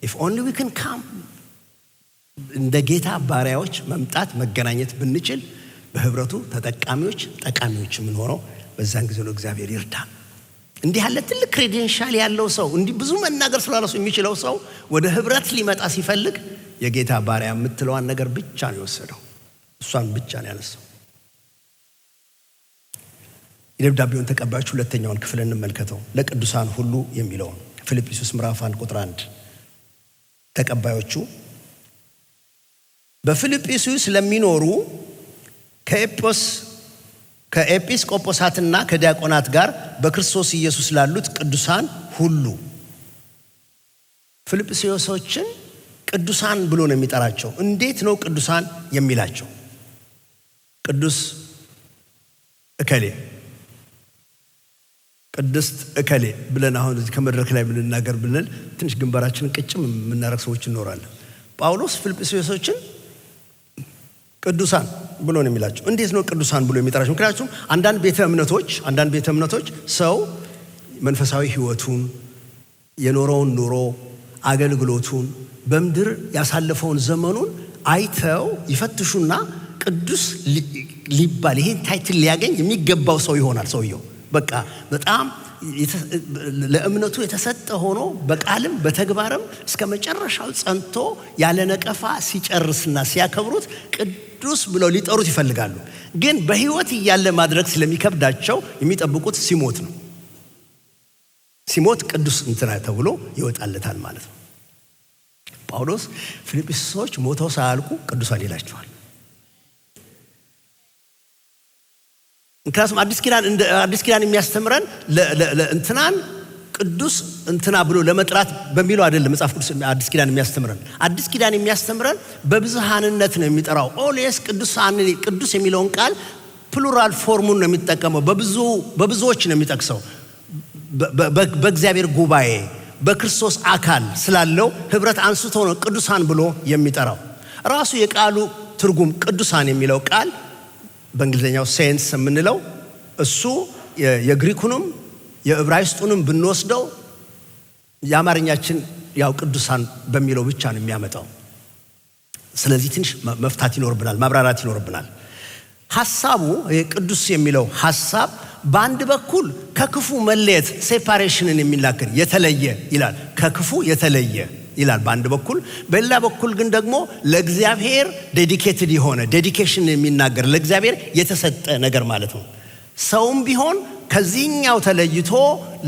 If only we can come እንደ ጌታ ባሪያዎች መምጣት መገናኘት ብንችል በህብረቱ ተጠቃሚዎች ጠቃሚዎች የምንሆነው በዛን ጊዜ ነው። እግዚአብሔር ይርዳን። እንዲህ ያለ ትልቅ credential ያለው ሰው፣ እንዲህ ብዙ መናገር ስለራሱ የሚችለው ሰው ወደ ህብረት ሊመጣ ሲፈልግ የጌታ ባሪያ የምትለዋን ነገር ብቻ ነው የወሰደው። እሷን ብቻ ነው ያነሳው። የደብዳቤውን ተቀባዮች ሁለተኛውን ክፍል እንመልከተው። ለቅዱሳን ሁሉ የሚለውን ፊልጵስዩስ ምዕራፍ 1 ቁጥር 1 ተቀባዮቹ በፊልጵስዩስ ለሚኖሩ ከኤጲስቆጶሳትና ከዲያቆናት ጋር በክርስቶስ ኢየሱስ ላሉት ቅዱሳን ሁሉ። ፊልጵስዩሶችን ቅዱሳን ብሎ ነው የሚጠራቸው። እንዴት ነው ቅዱሳን የሚላቸው? ቅዱስ እከሌ፣ ቅድስት እከሌ ብለን አሁን እዚህ ከመድረክ ላይ ብንናገር ብንል ትንሽ ግንባራችንን ቅጭም የምናረግ ሰዎች እንኖራለን። ጳውሎስ ፊልጵስዩሶችን ቅዱሳን ብሎ ነው የሚላቸው። እንዴት ነው ቅዱሳን ብሎ የሚጠራቸው? ምክንያቱም አንዳንድ ቤተ እምነቶች ሰው መንፈሳዊ ሕይወቱን፣ የኖረውን ኑሮ፣ አገልግሎቱን፣ በምድር ያሳለፈውን ዘመኑን አይተው ይፈትሹና ቅዱስ ሊባል፣ ይሄን title ሊያገኝ የሚገባው ሰው ይሆናል። ሰውየው በቃ በጣም ለእምነቱ የተሰጠ ሆኖ በቃልም በተግባርም እስከ መጨረሻው ጸንቶ ያለ ነቀፋ ሲጨርስና ሲያከብሩት ቅዱስ ብለው ሊጠሩት ይፈልጋሉ። ግን በሕይወት እያለ ማድረግ ስለሚከብዳቸው የሚጠብቁት ሲሞት ነው። ሲሞት ቅዱስ እንትና ተብሎ ይወጣለታል ማለት ነው። ጳውሎስ ፊልጵስዩሶች ሞተው ሳያልቁ ቅዱሳን ይላቸዋል። ምክንያቱም አዲስ ኪዳን የሚያስተምረን እንትናን ቅዱስ እንትና ብሎ ለመጥራት በሚለው አይደለም። መጽሐፍ ቅዱስ አዲስ ኪዳን የሚያስተምረን፣ አዲስ ኪዳን የሚያስተምረን በብዝሃንነት ነው የሚጠራው። Always ቅዱሳን፣ ቅዱስ የሚለውን ቃል plural form ኡን ነው የሚጠቀመው። በብዙዎች ነው የሚጠቅሰው። በእግዚአብሔር ጉባኤ፣ በክርስቶስ አካል ስላለው ህብረት አንስቶ ነው ቅዱሳን ብሎ የሚጠራው። ራሱ የቃሉ ትርጉም ቅዱሳን የሚለው ቃል፣ በእንግሊዝኛው saints የምንለው፣ እሱ የግሪኩንም የዕብራይስጡንም ብንወስደው የአማርኛችን ያው ቅዱሳን በሚለው ብቻ ነው የሚያመጣው። ስለዚህ ትንሽ መፍታት ይኖርብናል፣ ማብራራት ይኖርብናል። ሐሳቡ ቅዱስ የሚለው ሐሳብ በአንድ በኩል ከክፉ መለየት separation ን የሚናገር፣ የተለየ ይላል። ከክፉ የተለየ ይላል በአንድ በኩል። በሌላ በኩል ግን ደግሞ ለእግዚአብሔር dedicated የሆነ dedication የሚናገር፣ ለእግዚአብሔር የተሰጠ ነገር ማለት ነው። ሰውም ቢሆን ከዚህኛው ተለይቶ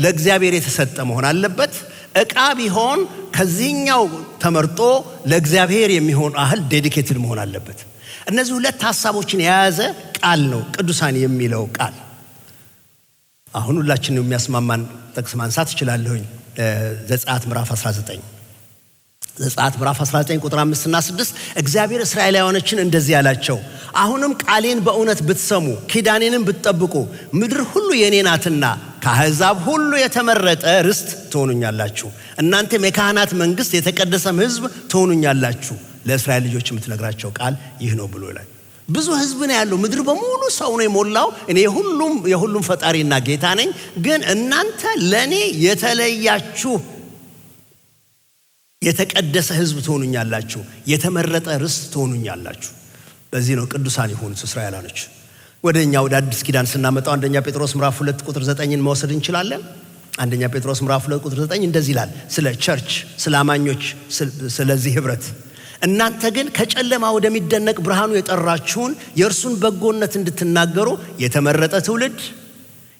ለእግዚአብሔር የተሰጠ መሆን አለበት። ዕቃ ቢሆን ከዚህኛው ተመርጦ ለእግዚአብሔር የሚሆን ያህል dedicated መሆን አለበት። እነዚህ ሁለት ሀሳቦችን የያዘ ቃል ነው ቅዱሳን የሚለው ቃል። አሁን ሁላችንም የሚያስማማን ጥቅስ ማንሳት እችላለሁኝ። ዘጸአት ምዕራፍ 19፣ ዘጸአት ምዕራፍ 19 ቁጥር 5 እና 6 እግዚአብሔር እስራኤላውያኖችን እንደዚህ ያላቸው፣ አሁንም ቃሌን በእውነት ብትሰሙ፣ ኪዳኔንም ብትጠብቁ፣ ምድር ሁሉ የኔ ናትና ከአሕዛብ ሁሉ የተመረጠ ርስት ትሆኑኛላችሁ። እናንተም የካህናት መንግሥት፣ የተቀደሰም ሕዝብ ትሆኑኛላችሁ። ለእስራኤል ልጆች የምትነግራቸው ቃል ይህ ነው ብሎ ይላል። ብዙ ሕዝብ ነው ያለው። ምድር በሙሉ ሰው ነው የሞላው። እኔ የሁሉም ፈጣሪና ጌታ ነኝ። ግን እናንተ ለእኔ የተለያችሁ የተቀደሰ ሕዝብ ትሆኑኛላችሁ፣ የተመረጠ ርስት ትሆኑኛላችሁ። በዚህ ነው ቅዱሳን የሆኑት እስራኤላኖች። ወደ እኛ ወደ አዲስ ኪዳን ስናመጣው አንደኛ ጴጥሮስ ምዕራፍ 2 ቁጥር 9ን መውሰድ እንችላለን። አንደኛ ጴጥሮስ ምዕራፍ 2 ቁጥር 9 እንደዚህ ይላል ስለ church፣ ስለ አማኞች፣ ስለዚህ ህብረት፦ እናንተ ግን ከጨለማ ወደሚደነቅ ብርሃኑ የጠራችሁን የእርሱን በጎነት እንድትናገሩ የተመረጠ ትውልድ፣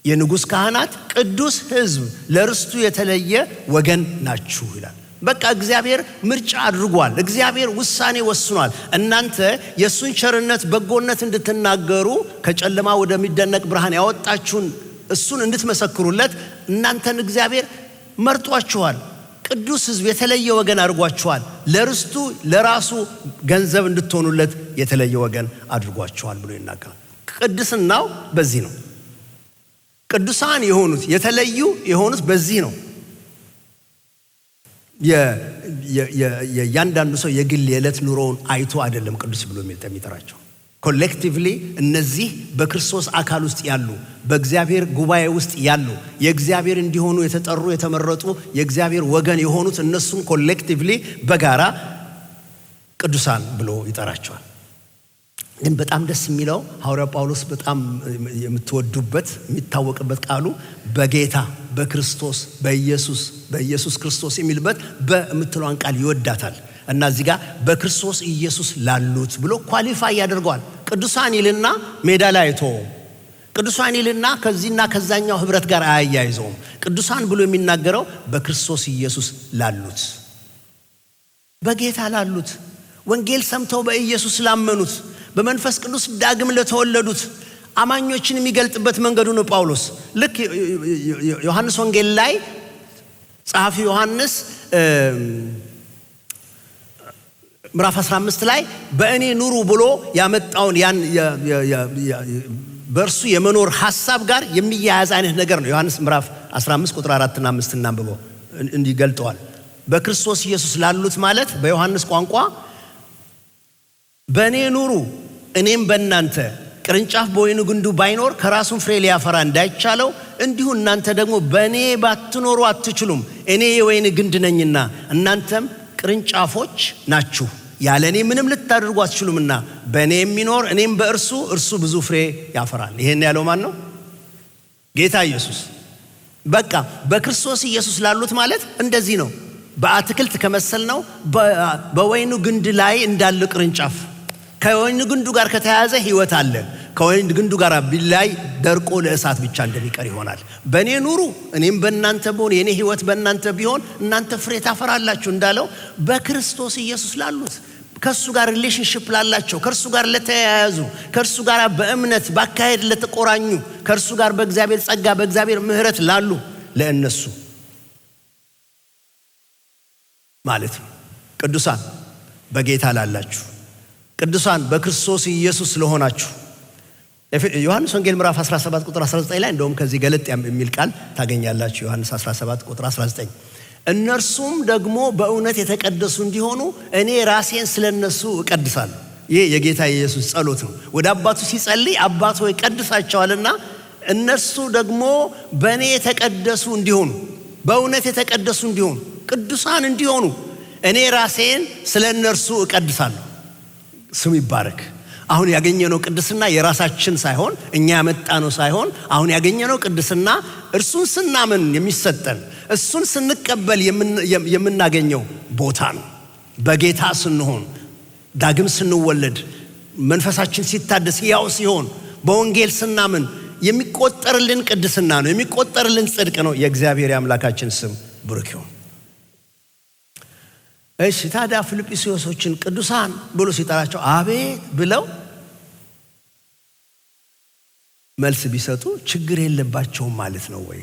የንጉሥ ካህናት፣ ቅዱስ ሕዝብ፣ ለርስቱ የተለየ ወገን ናችሁ ይላል። በቃ እግዚአብሔር ምርጫ አድርጓል። እግዚአብሔር ውሳኔ ወስኗል። እናንተ የእሱን ቸርነት፣ በጎነት እንድትናገሩ፣ ከጨለማ ወደሚደነቅ ብርሃን ያወጣችሁን እሱን እንድትመሰክሩለት እናንተን እግዚአብሔር መርጧችኋል። ቅዱስ ሕዝብ፣ የተለየ ወገን አድርጓችኋል። ለርስቱ ለራሱ ገንዘብ እንድትሆኑለት የተለየ ወገን አድርጓችኋል ብሎ ይናገራል። ቅድስናው በዚህ ነው። ቅዱሳን የሆኑት፣ የተለዩ የሆኑት በዚህ ነው። የእያንዳንዱ ሰው የግል የዕለት ኑሮውን አይቶ አይደለም ቅዱስ ብሎ የሚጠራቸው። Collectively እነዚህ በክርስቶስ አካል ውስጥ ያሉ፣ በእግዚአብሔር ጉባኤ ውስጥ ያሉ፣ የእግዚአብሔር እንዲሆኑ የተጠሩ፣ የተመረጡ፣ የእግዚአብሔር ወገን የሆኑት እነሱም collectively በጋራ ቅዱሳን ብሎ ይጠራቸዋል። ግን በጣም ደስ የሚለው ሐዋርያው ጳውሎስ በጣም የምትወዱበት፣ የሚታወቅበት ቃሉ በጌታ በክርስቶስ በኢየሱስ፣ በኢየሱስ ክርስቶስ የሚልበት በምትለዋን ቃል ይወዳታል እና እዚህ ጋር በክርስቶስ ኢየሱስ ላሉት ብሎ qualify ያደርገዋል። ቅዱሳን ይልና ሜዳ ላይ አይተወውም። ቅዱሳን ይልና ከዚህና ከዛኛው ህብረት ጋር አያያይዘውም። ቅዱሳን ብሎ የሚናገረው በክርስቶስ ኢየሱስ ላሉት፣ በጌታ ላሉት፣ ወንጌል ሰምተው በኢየሱስ ላመኑት፣ በመንፈስ ቅዱስ ዳግም ለተወለዱት አማኞችን የሚገልጥበት መንገዱ ነው ጳውሎስ። ልክ ዮሐንስ ወንጌል ላይ ጸሐፊ ዮሐንስ ምዕራፍ 15 ላይ በእኔ ኑሩ ብሎ ያመጣውን ያን በእርሱ የመኖር ሐሳብ ጋር የሚያያዝ አይነት ነገር ነው። ዮሐንስ ምዕራፍ 15 ቁጥር 4 እና 5 እናንብበው፣ እንዲህ ገልጠዋል። በክርስቶስ ኢየሱስ ላሉት ማለት በዮሐንስ ቋንቋ በእኔ ኑሩ፣ እኔም በእናንተ። ቅርንጫፍ በወይኑ ግንዱ ባይኖር ከራሱን ፍሬ ሊያፈራ እንዳይቻለው እንዲሁ እናንተ ደግሞ በእኔ ባትኖሩ አትችሉም። እኔ የወይን ግንድ ነኝና እናንተም ቅርንጫፎች ናችሁ። ያለ እኔ ምንም ልታደርጉ አትችሉምና በእኔ የሚኖር እኔም በእርሱ እርሱ ብዙ ፍሬ ያፈራል። ይሄን ያለው ማን ነው? ጌታ ኢየሱስ። በቃ በክርስቶስ ኢየሱስ ላሉት ማለት እንደዚህ ነው። በአትክልት ከመሰልነው በወይኑ ግንድ ላይ እንዳለ ቅርንጫፍ ከወይኑ ግንዱ ጋር ከተያያዘ ሕይወት አለ። ከወይኑ ግንዱ ጋር ቢለያይ ደርቆ ለእሳት ብቻ እንደሚቀር ይሆናል። በእኔ ኑሩ እኔም በእናንተ ብሆን የኔ ሕይወት በእናንተ ቢሆን እናንተ ፍሬ ታፈራላችሁ እንዳለው በክርስቶስ ኢየሱስ ላሉት፣ ከእሱ ጋር relationship ላላቸው፣ ከእርሱ ጋር ለተያያዙ፣ ከእርሱ ጋር በእምነት ባካሄድ ለተቆራኙ፣ ከእርሱ ጋር በእግዚአብሔር ጸጋ በእግዚአብሔር ምሕረት ላሉ ለእነሱ ማለት ነው። ቅዱሳን በጌታ ላላችሁ፣ ቅዱሳን በክርስቶስ ኢየሱስ ለሆናችሁ፣ ዮሐንስ ወንጌል ምዕራፍ 17 ቁጥር 19 ላይ እንደውም ከዚህ ገለጥ የሚል ቃል ታገኛላችሁ። ዮሐንስ 17 ቁጥር 19፣ እነርሱም ደግሞ በእውነት የተቀደሱ እንዲሆኑ እኔ ራሴን ስለነሱ እቀድሳለሁ። ይህ የጌታ የኢየሱስ ጸሎት ነው። ወደ አባቱ ሲጸልይ አባቱ ሆይ ቀድሳቸዋልና እነርሱ ደግሞ በእኔ የተቀደሱ እንዲሆኑ፣ በእውነት የተቀደሱ እንዲሆኑ፣ ቅዱሳን እንዲሆኑ እኔ ራሴን ስለ እነርሱ እቀድሳለሁ። ስሙ ይባረክ። አሁን ያገኘነው ቅድስና የራሳችን ሳይሆን፣ እኛ ያመጣነው ሳይሆን፣ አሁን ያገኘነው ቅድስና እርሱን ስናምን የሚሰጠን፣ እሱን ስንቀበል የምናገኘው ቦታ ነው። በጌታ ስንሆን፣ ዳግም ስንወለድ፣ መንፈሳችን ሲታደስ፣ ሕያው ሲሆን፣ በወንጌል ስናምን የሚቆጠርልን ቅድስና ነው፣ የሚቆጠርልን ጽድቅ ነው። የእግዚአብሔር የአምላካችን ስም ብሩክ ይሁን። እሺ፣ ታዲያ ፊልጵስዩሶችን ቅዱሳን ብሎ ሲጠራቸው አቤት ብለው መልስ ቢሰጡ ችግር የለባቸውም ማለት ነው ወይ?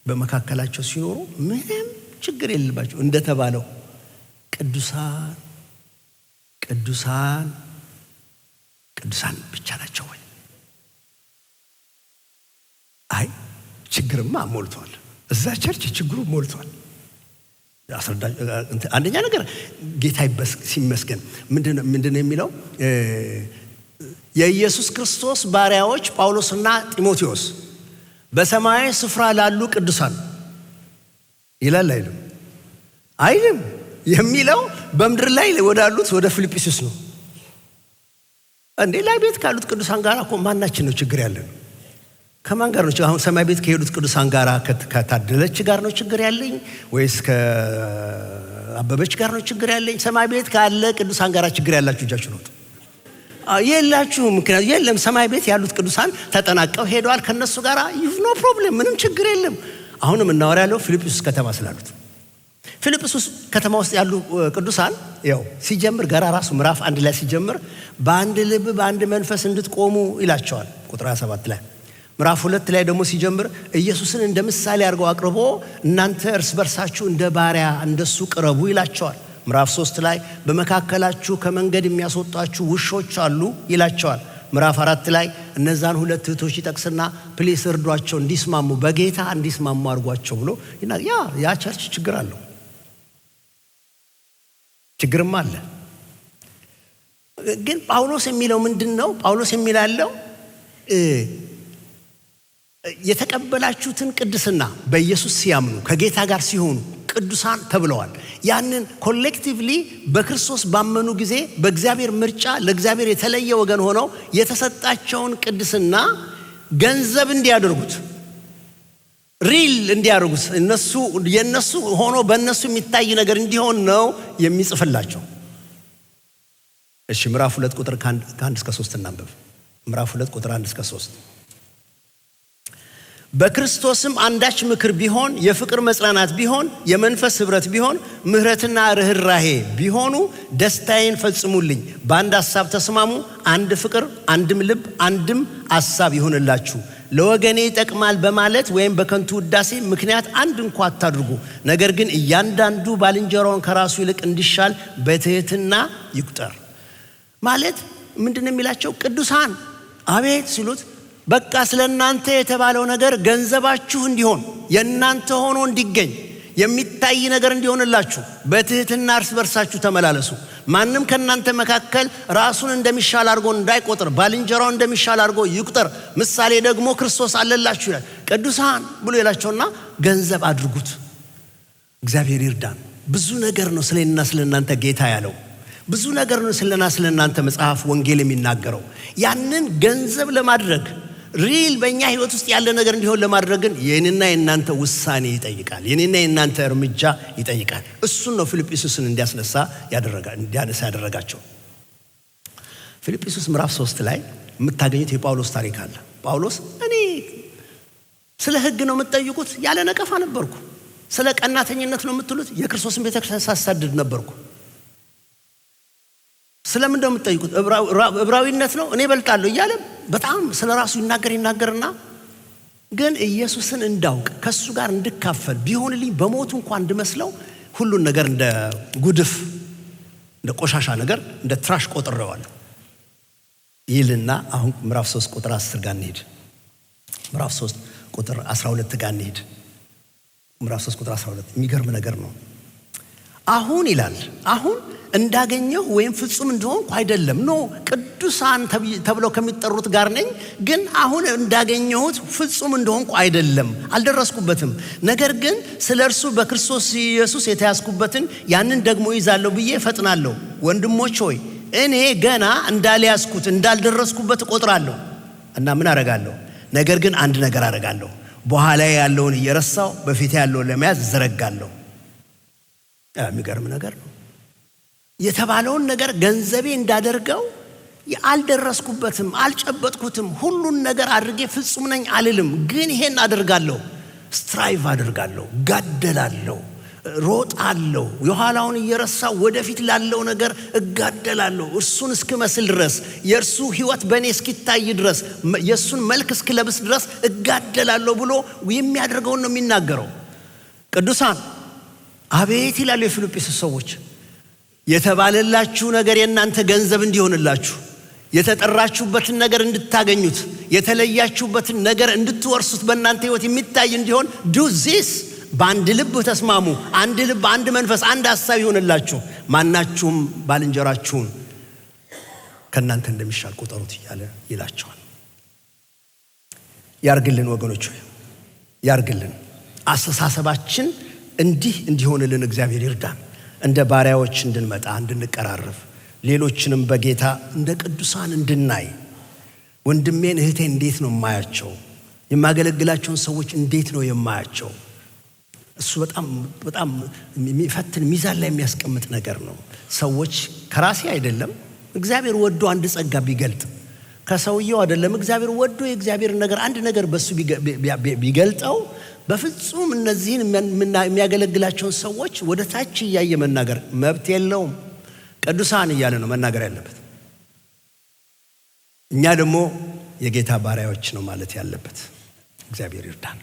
በመካከላቸው ሲኖሩ ምንም ችግር የለባቸው እንደተባለው ቅዱሳን ቅዱሳን ቅዱሳን ብቻ ናቸው ወይ? አይ፣ ችግርማ ሞልቷል። እዛ church ችግሩ ሞልቷል። አንደኛ ነገር ጌታ ሲመስገን ምንድን ነው የሚለው? የኢየሱስ ክርስቶስ ባሪያዎች ጳውሎስና ጢሞቴዎስ በሰማያዊ ስፍራ ላሉ ቅዱሳን ይላል አይልም? አይልም። የሚለው በምድር ላይ ወዳሉት ወደ ፊልጵስዩስ ነው። እንዴ፣ ላይ ቤት ካሉት ቅዱሳን ጋር እኮ ማናችን ነው ችግር ያለን? ከማን ጋር ነው? አሁን ሰማይ ቤት ከሄዱት ቅዱሳን ጋር ከታደለች ጋር ነው ችግር ያለኝ ወይስ ከአበበች ጋር ነው ችግር ያለኝ? ሰማይ ቤት ካለ ቅዱሳን ጋር ችግር ያላችሁ እጃችሁ ነው። የላችሁም። ምክንያቱ የለም። ሰማይ ቤት ያሉት ቅዱሳን ተጠናቀው ሄደዋል። ከነሱ ጋር you've no problem፣ ምንም ችግር የለም። አሁንም የምናወራ ያለው ፊልጵስዩስ ከተማ ስላሉት፣ ፊልጵስዩስ ከተማ ውስጥ ያሉ ቅዱሳን ያው ሲጀምር ገና ራሱ ምዕራፍ 1 ላይ ሲጀምር በአንድ ልብ በአንድ መንፈስ እንድትቆሙ ይላቸዋል ቁጥር 27 ላይ። ምዕራፍ 2 ላይ ደግሞ ሲጀምር ኢየሱስን እንደ ምሳሌ አድርገው አቅርቦ እናንተ እርስ በርሳችሁ እንደ ባሪያ እንደሱ ቅረቡ ይላቸዋል። ምዕራፍ 3 ላይ በመካከላችሁ ከመንገድ የሚያስወጣችሁ ውሾች አሉ ይላቸዋል። ምዕራፍ 4 ላይ እነዛን ሁለት እህቶች ይጠቅስና please እርዷቸው፣ እንዲስማሙ፣ በጌታ እንዲስማሙ አድርጓቸው ብሎ። ያ church ችግር አለው፣ ችግርም አለ። ግን ጳውሎስ የሚለው ምንድን ነው? ጳውሎስ የሚላለው የተቀበላችሁትን ቅድስና፣ በኢየሱስ ሲያምኑ ከጌታ ጋር ሲሆኑ ቅዱሳን ተብለዋል። ያንን collectively በክርስቶስ ባመኑ ጊዜ በእግዚአብሔር ምርጫ ለእግዚአብሔር የተለየ ወገን ሆነው የተሰጣቸውን ቅድስና ገንዘብ እንዲያደርጉት፣ real እንዲያደርጉት፣ እነሱ የነሱ ሆኖ በእነሱ የሚታይ ነገር እንዲሆን ነው የሚጽፍላቸው። እሺ፣ ምዕራፍ 2 ቁጥር ከ1 እስከ 3 እናንብብ። ምዕራፍ 2 ቁጥር 1 እስከ 3። በክርስቶስም አንዳች ምክር ቢሆን፣ የፍቅር መጽናናት ቢሆን፣ የመንፈስ ኅብረት ቢሆን፣ ምሕረትና ርኅራሄ ቢሆኑ ደስታዬን ፈጽሙልኝ። በአንድ ሐሳብ ተስማሙ፣ አንድ ፍቅር፣ አንድም ልብ፣ አንድም አሳብ ይሁንላችሁ። ለወገኔ ይጠቅማል በማለት ወይም በከንቱ ውዳሴ ምክንያት አንድ እንኳ አታድርጉ። ነገር ግን እያንዳንዱ ባልንጀራውን ከራሱ ይልቅ እንዲሻል በትህትና ይቁጠር። ማለት ምንድን ነው የሚላቸው? ቅዱሳን አቤት ሲሉት በቃ ስለ እናንተ የተባለው ነገር ገንዘባችሁ እንዲሆን፣ የእናንተ ሆኖ እንዲገኝ፣ የሚታይ ነገር እንዲሆንላችሁ በትህትና እርስ በርሳችሁ ተመላለሱ። ማንም ከእናንተ መካከል ራሱን እንደሚሻል አድርጎ እንዳይቆጥር ባልንጀራው እንደሚሻል አድርጎ ይቁጠር፣ ምሳሌ ደግሞ ክርስቶስ አለላችሁ ይላል። ቅዱሳን ብሎ ይላቸውና ገንዘብ አድርጉት። እግዚአብሔር ይርዳን። ብዙ ነገር ነው ስለኔና ስለእናንተ ጌታ ያለው። ብዙ ነገር ነው ስለና ስለእናንተ መጽሐፍ ወንጌል የሚናገረው። ያንን ገንዘብ ለማድረግ real በእኛ ህይወት ውስጥ ያለ ነገር እንዲሆን ለማድረግ ግን የኔና የእናንተ ውሳኔ ይጠይቃል። የኔና የእናንተ እርምጃ ይጠይቃል። እሱን ነው ፊልጵስዩስን እንዲያነሳ ያደረጋቸው። ፊልጵስዩስ ምዕራፍ 3 ላይ የምታገኙት የጳውሎስ ታሪክ አለ። ጳውሎስ እኔ ስለ ህግ ነው የምትጠይቁት? ያለ ነቀፋ ነበርኩ። ስለ ቀናተኝነት ነው የምትሉት? የክርስቶስን ቤተክርስቲያን ሳሳድድ ነበርኩ። ስለምን ነው የምትጠይቁት? ዕብራዊነት ነው፣ እኔ እበልጣለሁ እያለ በጣም ስለ ራሱ ይናገርና ግን ኢየሱስን እንዳውቅ ከሱ ጋር እንድካፈል ቢሆንልኝ በሞቱ እንኳን እንድመስለው ሁሉን ነገር እንደ ጉድፍ፣ እንደ ቆሻሻ ነገር፣ እንደ trash ቆጥሬዋለሁ ይልና አሁን ምዕራፍ 3 ቁጥር 10 ጋር እንሂድ። ምዕራፍ 3 ቁጥር 12 ጋር እንሂድ። ምዕራፍ 3 ቁጥር 12 የሚገርም ነገር ነው። አሁን ይላል፣ አሁን እንዳገኘሁ ወይም ፍጹም እንደሆንኩ አይደለም። No፣ ቅዱሳን ተብለው ከሚጠሩት ጋር ነኝ፣ ግን አሁን እንዳገኘሁት ፍጹም እንደሆንኩ አይደለም፣ አልደረስኩበትም። ነገር ግን ስለ እርሱ በክርስቶስ ኢየሱስ የተያዝኩበትን ያንን ደግሞ ይዛለሁ ብዬ እፈጥናለሁ። ወንድሞች ሆይ፣ እኔ ገና እንዳልያዝኩት እንዳልደረስኩበት እቆጥራለሁ። እና ምን አደርጋለሁ? ነገር ግን አንድ ነገር አደርጋለሁ፣ በኋላ ያለውን እየረሳሁ በፊቴ ያለውን ለመያዝ እዘረጋለሁ። የሚገርም ነገር ነው። የተባለውን ነገር ገንዘቤ እንዳደርገው አልደረስኩበትም፣ አልጨበጥኩትም። ሁሉን ነገር አድርጌ ፍጹም ነኝ አልልም፣ ግን ይሄን አደርጋለሁ፣ strive አደርጋለሁ፣ እጋደላለሁ፣ ሮጣለሁ። የኋላውን እየረሳሁ ወደፊት ላለው ነገር እጋደላለሁ። እርሱን እስክመስል ድረስ፣ የእርሱ ሕይወት በእኔ እስኪታይ ድረስ፣ የእሱን መልክ እስክለብስ ድረስ እጋደላለሁ ብሎ የሚያደርገውን ነው የሚናገረው። ቅዱሳን አቤት ይላሉ የፊልጵስዩስ ሰዎች፣ የተባለላችሁ ነገር የእናንተ ገንዘብ እንዲሆንላችሁ፣ የተጠራችሁበትን ነገር እንድታገኙት፣ የተለያችሁበትን ነገር እንድትወርሱት፣ በእናንተ ሕይወት የሚታይ እንዲሆን do this። በአንድ ልብ ተስማሙ፣ አንድ ልብ፣ አንድ መንፈስ፣ አንድ ሐሳብ ይሆንላችሁ፣ ማናችሁም ባልንጀራችሁን ከእናንተ እንደሚሻል ቁጠሩት እያለ ይላቸዋል። ያርግልን ወገኖች ሆይ፣ ያርግልን። አስተሳሰባችን እንዲህ እንዲሆንልን እግዚአብሔር ይርዳን። እንደ ባሪያዎች እንድንመጣ፣ እንድንቀራረብ፣ ሌሎችንም በጌታ እንደ ቅዱሳን እንድናይ። ወንድሜን እህቴን እንዴት ነው የማያቸው? የማገለግላቸውን ሰዎች እንዴት ነው የማያቸው? እሱ በጣም በጣም የሚፈትን፣ ሚዛን ላይ የሚያስቀምጥ ነገር ነው። ሰዎች ከራሴ አይደለም፣ እግዚአብሔር ወዶ አንድ ጸጋ ቢገልጥ ከሰውየው አይደለም፣ እግዚአብሔር ወዶ የእግዚአብሔር ነገር አንድ ነገር በሱ ቢገልጠው በፍጹም እነዚህን የሚያገለግላቸውን ሰዎች ወደ ታች እያየ መናገር መብት የለውም። ቅዱሳን እያለ ነው መናገር ያለበት። እኛ ደግሞ የጌታ ባሪያዎች ነው ማለት ያለበት። እግዚአብሔር ይርዳን።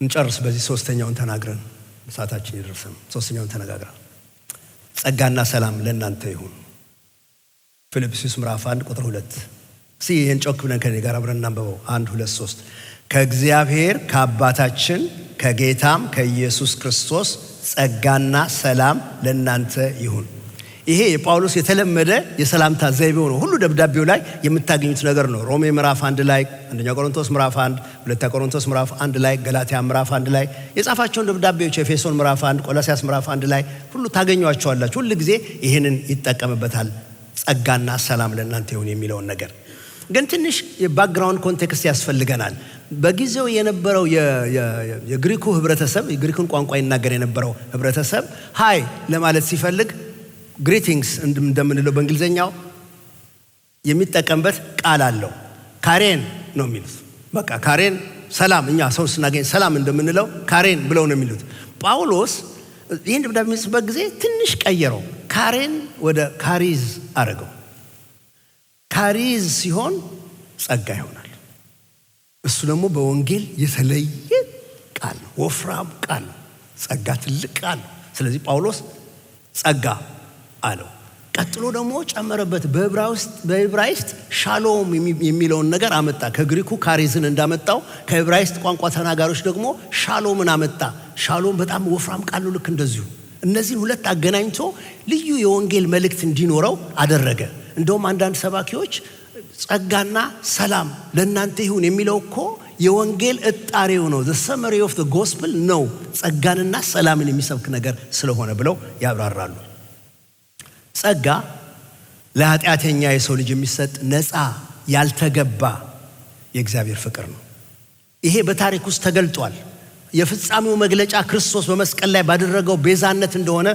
እንጨርስ በዚህ ሶስተኛውን ተናግረን፣ ሰዓታችን ይደርሰን። ሶስተኛውን ተነጋግረን፣ ጸጋና ሰላም ለእናንተ ይሁን። ፊልጵስዩስ ምዕራፍ 1 ቁጥር 2። እስኪ ይህን ጮክ ብለን ከኔ ጋር አብረን እናንብበው። አንድ፣ ሁለት፣ ሶስት። ከእግዚአብሔር ከአባታችን ከጌታም ከኢየሱስ ክርስቶስ ጸጋና ሰላም ለእናንተ ይሁን። ይሄ የጳውሎስ የተለመደ የሰላምታ ዘይቤው ነው። ሁሉ ደብዳቤው ላይ የምታገኙት ነገር ነው። ሮሜ ምዕራፍ 1 ላይ፣ አንደኛ ቆሮንቶስ ምዕራፍ 1፣ ሁለተኛ ቆሮንቶስ ምዕራፍ 1 ላይ፣ ገላትያ ምዕራፍ 1 ላይ የጻፋቸውን ደብዳቤዎች፣ ኤፌሶን ምዕራፍ 1፣ ቆላስያስ ምዕራፍ 1 ላይ ሁሉ ታገኟቸዋላችሁ። ሁል ጊዜ ይህንን ይጠቀምበታል። ጸጋና ሰላም ለእናንተ ይሁን የሚለውን ነገር ግን ትንሽ የ background context ያስፈልገናል። በጊዜው የነበረው የግሪኩ ህብረተሰብ፣ የግሪኩን ቋንቋ ይናገር የነበረው ህብረተሰብ hi ለማለት ሲፈልግ፣ greetings እንደምንለው በእንግሊዝኛው፣ የሚጠቀምበት ቃል አለው። ካሬን ነው የሚሉት። በቃ ካሬን ሰላም፣ እኛ ሰው ስናገኝ ሰላም እንደምንለው ካሬን ብለው ነው የሚሉት። ጳውሎስ ይህን ደብዳቤ የሚጽፍበት ጊዜ ትንሽ ቀየረው። ካሬን ወደ ካሪዝ አረገው። ካሪዝ ሲሆን ጸጋ ይሆናል። እሱ ደግሞ በወንጌል የተለየ ቃል ነው፣ ወፍራም ቃል ነው። ጸጋ ትልቅ ቃል ነው። ስለዚህ ጳውሎስ ጸጋ አለው። ቀጥሎ ደግሞ ጨመረበት። በዕብራይስጥ ሻሎም የሚለውን ነገር አመጣ። ከግሪኩ ካሪዝን እንዳመጣው ከዕብራይስጥ ቋንቋ ተናጋሪዎች ደግሞ ሻሎምን አመጣ። ሻሎም በጣም ወፍራም ቃል ነው። ልክ እንደዚሁ እነዚህን ሁለት አገናኝቶ ልዩ የወንጌል መልእክት እንዲኖረው አደረገ። እንደውም አንዳንድ ሰባኪዎች ጸጋና ሰላም ለእናንተ ይሁን የሚለው እኮ የወንጌል እጣሬው ነው፣ the summary of the gospel ነው፣ ጸጋንና ሰላምን የሚሰብክ ነገር ስለሆነ ብለው ያብራራሉ። ጸጋ ለኃጢአተኛ የሰው ልጅ የሚሰጥ ነፃ ያልተገባ የእግዚአብሔር ፍቅር ነው። ይሄ በታሪክ ውስጥ ተገልጧል። የፍጻሜው መግለጫ ክርስቶስ በመስቀል ላይ ባደረገው ቤዛነት እንደሆነ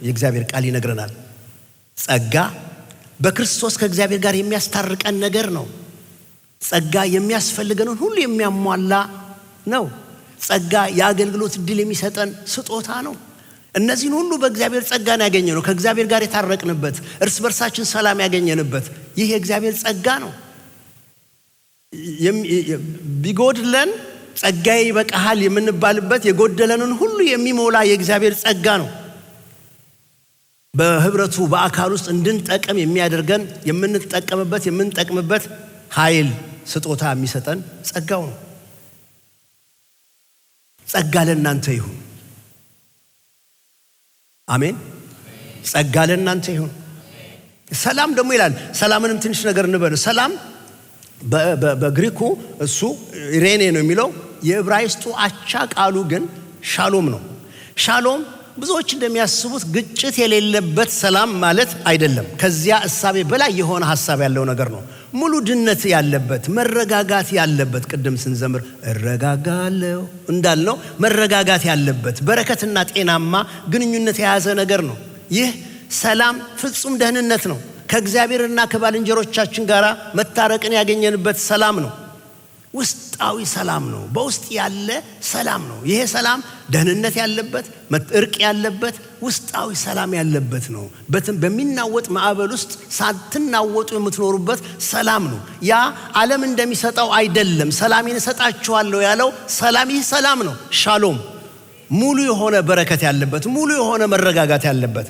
የእግዚአብሔር ቃል ይነግረናል። ጸጋ በክርስቶስ ከእግዚአብሔር ጋር የሚያስታርቀን ነገር ነው። ጸጋ የሚያስፈልገንን ሁሉ የሚያሟላ ነው። ጸጋ የአገልግሎት ዕድል የሚሰጠን ስጦታ ነው። እነዚህን ሁሉ በእግዚአብሔር ጸጋ ነው ያገኘነው። ከእግዚአብሔር ጋር የታረቅንበት፣ እርስ በርሳችን ሰላም ያገኘንበት ይህ የእግዚአብሔር ጸጋ ነው። ቢጎድለን ጸጋዬ ይበቃሃል የምንባልበት የጎደለንን ሁሉ የሚሞላ የእግዚአብሔር ጸጋ ነው። በህብረቱ በአካል ውስጥ እንድንጠቀም የሚያደርገን የምንጠቀምበት የምንጠቅምበት ኃይል ስጦታ የሚሰጠን ጸጋው ነው። ጸጋ ለእናንተ ይሁን። አሜን። ጸጋ ለእናንተ ይሁን። ሰላም ደግሞ ይላል። ሰላምንም ትንሽ ነገር እንበል። ሰላም በግሪኩ እሱ ኢሬኔ ነው የሚለው። የዕብራይስጡ አቻ ቃሉ ግን ሻሎም ነው። ሻሎም ብዙዎች እንደሚያስቡት ግጭት የሌለበት ሰላም ማለት አይደለም። ከዚያ እሳቤ በላይ የሆነ ሐሳብ ያለው ነገር ነው። ሙሉ ድነት ያለበት፣ መረጋጋት ያለበት፣ ቅድም ስንዘምር እረጋጋለሁ እንዳልነው መረጋጋት ያለበት በረከትና ጤናማ ግንኙነት የያዘ ነገር ነው። ይህ ሰላም ፍጹም ደህንነት ነው። ከእግዚአብሔርና ከባልንጀሮቻችን ጋር መታረቅን ያገኘንበት ሰላም ነው። ውስጣዊ ሰላም ነው። በውስጥ ያለ ሰላም ነው። ይሄ ሰላም ደህንነት ያለበት፣ እርቅ ያለበት፣ ውስጣዊ ሰላም ያለበት ነው። በሚናወጥ ማዕበል ውስጥ ሳትናወጡ የምትኖሩበት ሰላም ነው። ያ ዓለም እንደሚሰጠው አይደለም። ሰላሜን እሰጣችኋለሁ ያለው ሰላም ይህ ሰላም ነው። ሻሎም ሙሉ የሆነ በረከት ያለበት፣ ሙሉ የሆነ መረጋጋት ያለበት